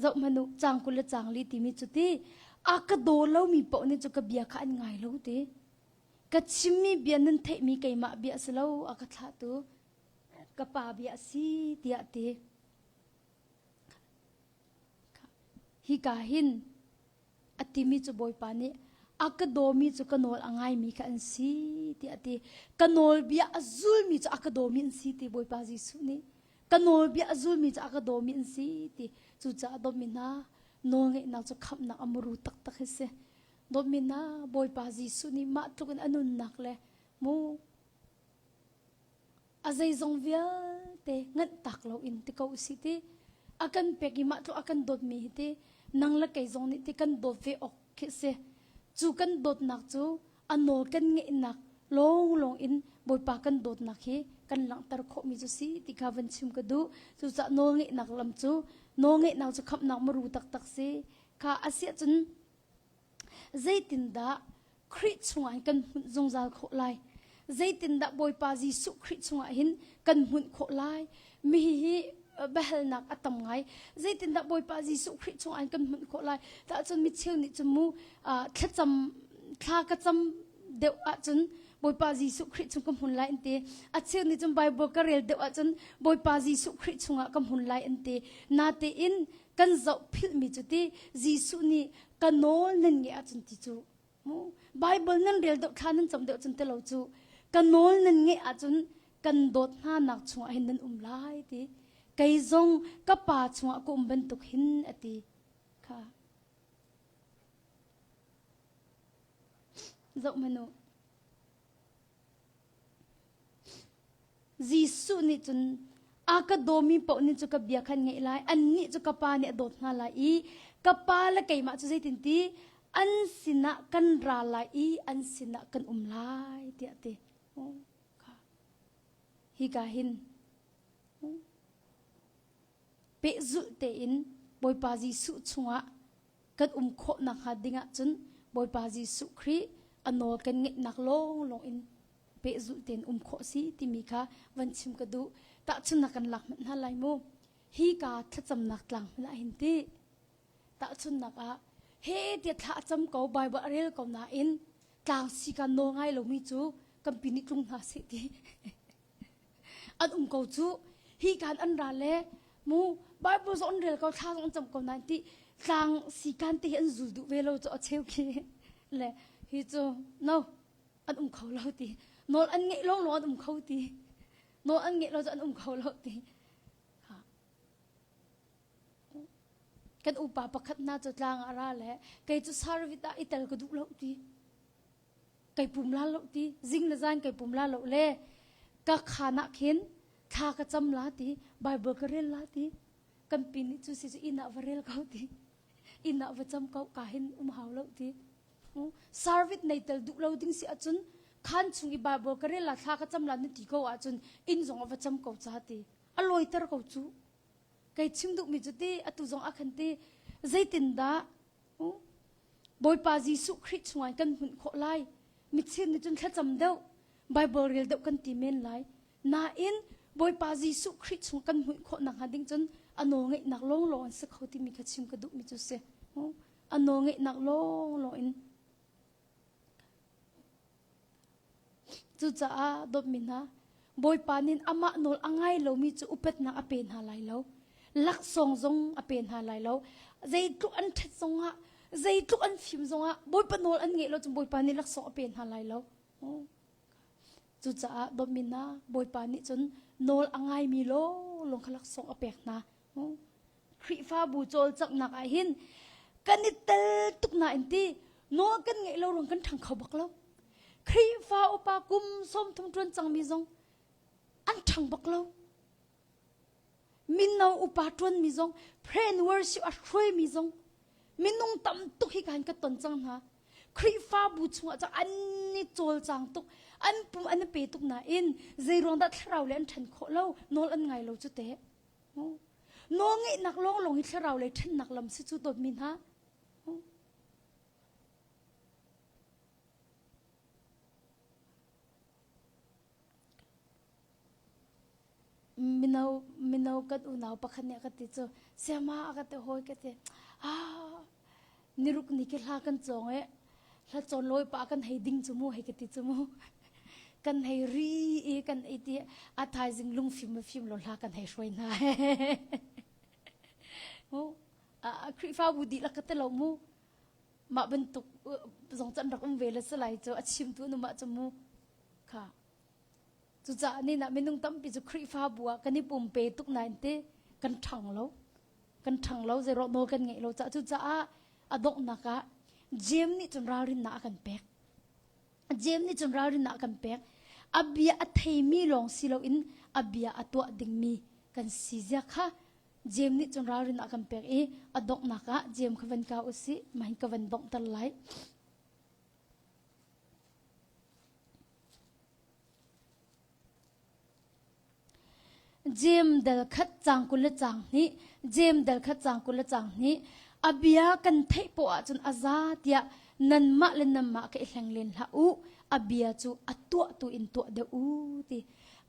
Zohhmanh u, caang 20 le caang li timi cu ti a ka daw lomi paoh nih cu ka bia kha an ngai lo ti. Ka chimmi bia nan theihmi keimah bia a si lo, a ka thlahtu ka pa bia a si tiah ti. Hika hin a timi cu Bawipa nih a ka dawmi cu ka nawl a ngaimi kha an si tiah a ti. Ka nawlbia a zulmi cu a ka dawmi an si ti Bawipa Jesuh nih. Ka nawlbia a zulmi cu a ka dawmi an si ti. Cucaah dawtmi hna, nawlngeihnak cu khamhnak a muru taktak hi si. Dawtmi hna, Bawipa Jesuh nih mah tluk in a nunnak le mu A zeizong vialte nganh tak loin ti ko usih ti a kan pek i mah tluk a kan dawtmi hi ti nang le kei zong nih ti kan dawt ve awk khi si. Cu kan dawtnak cu a nawl kan ngeihnak lawnglawng in Bawipa kan dawtnak hi kan langhter khawhmi cu si ti kha van chim ka duh. Cucaah nawl ngeihnak lam cu nawl ngeihnak cu khamhnak muru taktak si. Kha a si ahcun Zeitindah Khrih chungah hin kan hmunh zungzal khawh lai? Zeitindah Bawipa Jesuh Khrih chungah hin kan hmunh khawh lai? Mi hi biahalnak a tam ngai. Zeitindah Bawipa Jesuh Khrih chungah hin kan hmunh khawh lai? Tahcun mi cheu nih cun mu thlacam thla ka cam deuh ahcun Bawipa Jesuh Khrih chung ka hmun lai an ti. A cheu nih cun Bible ka rel deuh ahcun Bawipa Jesuh Khrih chungah ka hmun lai an ti. Natein kan zoh philhmi cu ti Jesuh nih ka nawl nan ngeih ahcun ti cu mu Bible nan rel deuh thla nan cam deuh cun tilo cu ka nawl nan ngeih ahcun kan dawt hna nak chungah hin nan um lai ti kei zong ka pa chungah ka um bantuk hin a ti kha zoh hmanh u Jesuh nih cun a ka dawmi paoh nih cu ka bia khan ngaih lai annih cu ka pa nih a dawt hna lai i ka pa le keimah cu zeitinti an sinah kan ra lai i an sinah kan um lai tiah a ti. Hika hin pehzulh tein Bawipa Jesuh chungah kan um khawh nakhnga ding ahcun Bawipa Jesuh Khrih a nawl kan ngeihnak lawnglawng in pehzulh tein um khawh si timi kha van chim ka duh. Tahchunhnak kan lak hmanh hna lai mu. Hi ka thlacamnak tlang hmanh ah hin ti. Tahchunhnak ah he tiah thla a cam ko Bible a rel ko nain tlang si ka nawl ngai lomi cu kan pi nih tlung hna seh ti. An um ko cu. Hi kan an ra le mu Bible zong an rel ko thla zong an cam ko nain ti tlang si kan te hi an zul duh ve lo cu a cheu khi le hi cu no an um kho lo ti nawl an ngeih lawng lawng an um kho ti nawl an ngeih lo cu an um kho lo ti kan upa pakhat hna cu tlang ah ra le kei cu service ah i tel ka duh lo ti kai pum la lo ti zing le zan kai pum la lo le. Ka khaan ah khin thla ka cam la ti, Bible ka rel la ti. Kan pi nih cu si cu inn ah va rel ko ti. Inn ah va cam ko ka hin um hau lo ti. Service nei tel duh lo ding si ahcun khaan chung i Bible ka rel la thla ka cam la na ti ko ahcun inn zong ah va cam ko ca ti. A lawiter ko cu. Kei chim duhmi cu ti atu zong ah khan ti zeitindah Bawipa Jesuh Khrih chungah kan hmunh khawh lai. Michin nih cun thlacam deuh, Bible rel deuh kan ti men lai. Nain Bawipa Jesuh Khrih chung kan hmunh khawh nakhnga ding cun a nawlngeihnak lawnglawng an si kho timi kha chim ka duhmi cu si. A nawlngeihnak lawnglawng in Cucaah dawtmi hna, Bawipa nih amah nawl a ngai lomi cu upatnak a pe hna lai lo. Laksawng zong a pe hna lai lo. Zeitluk an ṭhat zongah, zeitluk an fim zongah Bawipa nawl an ngeih lo cun Bawipa nih laksawng a pe hna lai lo. Cucaah dawtmi hna, Bawipa nih cun nawl a ngaimi lawnglawng kha laksawng a pek hna. Khrihfabu cawlcanghnak ah hin kan i tel tuk nain ti nawl kan ngeih lo ruang kan ṭhang kho bak lo. Khrihfa upa kum 30 ṭuan cangmi zong an ṭhang bak lo. Mino upa ṭuanmi zong pray and worship a hruaimi zong minung tam tuk hi kan ka ton cang hna. Khrihfabu chungah cun an i cawlcang tuk, an pum an i pe tuk nain zeiruang dah thlarau le an ṭhen khawh lo, nawl an ngai lo cu teh. Nawlngeihnak lawnglawng hi thlarau lei ṭhennak lam si cu dawtmi hna. Mino mino kan unau pakhat nih a ka ti cu siama a ka ti hawi ka ti ah niruk ni khi hla kan cawng e hla cawn lawi pa kan hei ding cu mu hei ka ti cu mu kan hei ri i kan ei ti a thaizing lungfim ma fim lo hla kan hei hruai hna mu Khrihfabu dihlak ka ti lo mu mah bantuk zong can rak um ve le salai cu a chimtu nu mah cu mu kha Cucaah ni nah minung tampi cu Khrihfabu ah kan i pumpe tuk nain te kan ṭhang lo. Kan ṭhang lo zeiruah nawl kan ngeih lo caah cucaah a donghnak ah Jeim nih cun ralrinnak a kan pek. Jeim nih cun ralrinnak a kan pek. A bia a theimi lawng si loin a bia a tuah dingmi kan si zia kha Jeim nih cun ralrinnak a kan pek i a donghnak ah Jeim kha van kau usih mah hin ka van donghter lai. Jeim dal khat caang 20 le caang hnih, Jeim dal khat caang 20 le caang hnih, a bia kan theih poah ahcun a za tiah nanmah le nanmah ka i hleng len hlah u, a bia cu a tuah tu in tuah deuh u ti.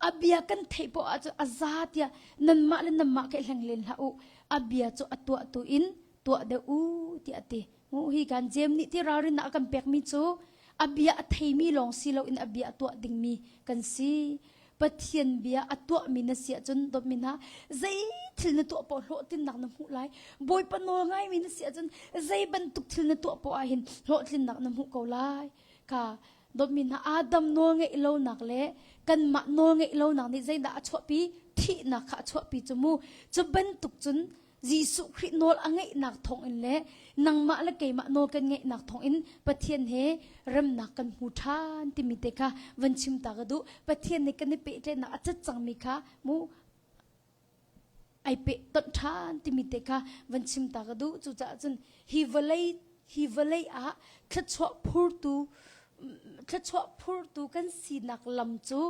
A bia kan theih poah ahcun a za tiah nanmah le nanmah ka i hleng len hlah u, a bia cu a tuah tu in tuah deuh u tiah a ti. Hi kan Jeim nih ti ralrinnak a kan pekmi cu a bia a theimi lawng si loin a bia a tuah dingmi kan si. Pathian bia a tuahmi na si ahcun dawtmi hna zei thil na tuah paoh hlawhtlinnak na hmuh lai. Bawipa nawl ngaimi na si ahcun zei bantuk thil na tuah paoh ahhin hlawhtlinnak na hmuh ko lai. Ka dawtmi hna Adam nawl ngeih lonak le kanmah nawl ngeih lonak nih zeidah a chuahpi? Thihnak kha a chuahpi cu mu. Cu bantuk cun Jesuh Khrih nawl a ngeihnak thawngin le nangmah le keimah nawl kan ngeihnak thawngin Pathian he remnak kan hmu ṭhan timi te kha van chim ta ka duh. Pathian nih kan i pehtlaihnak a cat cangmi kha mu ai peh tonh ṭhan timi te kha van chim ta ka duh. Cucaah cun hi vawlei hi vawlei ah thluachuah phurtu thluachuah phurtu kan sinak lam cu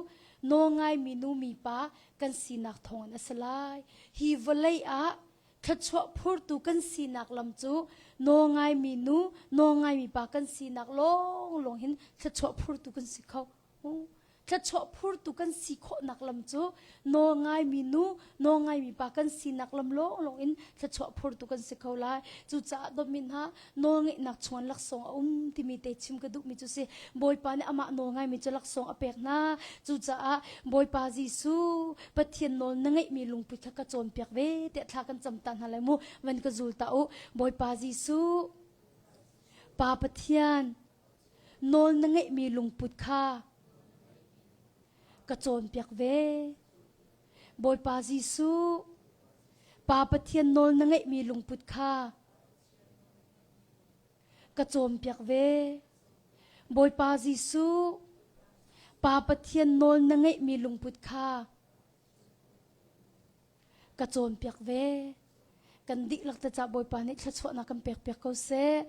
nawlngaimi nu mipa kan sinak thawngin a si lai. Hi vawlei ah thluachuah phurtu kan sinak lam cu nawlngaimi nu, nawlngaimi pa kan sinak lawnglawng hin thluachuah phurtu kan si kho. Thluachuah phurtu kan si khawhnak lam cu nawlngaimi nu, nawlngaimi pa kan sinak lam lawnglawng in thluachuah phurtu kan si kho lai. Cucaah dawtmi hna, nawlngeihnak chungin laksawng a um timi te chim ka duhmi cu si. Bawipa nih amah nawlngaimi cu laksawng a pek hna. Cucaah Bawipa Jesuh, Pathian nawl na ngeihmi lungput kha ka cawnpiak ve tiah thla kan cam ta hna lai mu. Van ka zul ta u. Bawipa Jesuh, Pa Pathian, nawl na ngeihmi lungput kha ka cawnpiak ve. Bawipa Jesuh, Pa Pathian nawl na ngeihmi lungput kha ka cawnpiak ve. Bawipa Jesuh, Pa Pathian nawl na ngeihmi lungput kha ka cawnpiak ve. Kan dihlak te ca Bawipa nih thluachuahnak kan pekpiak ko seh.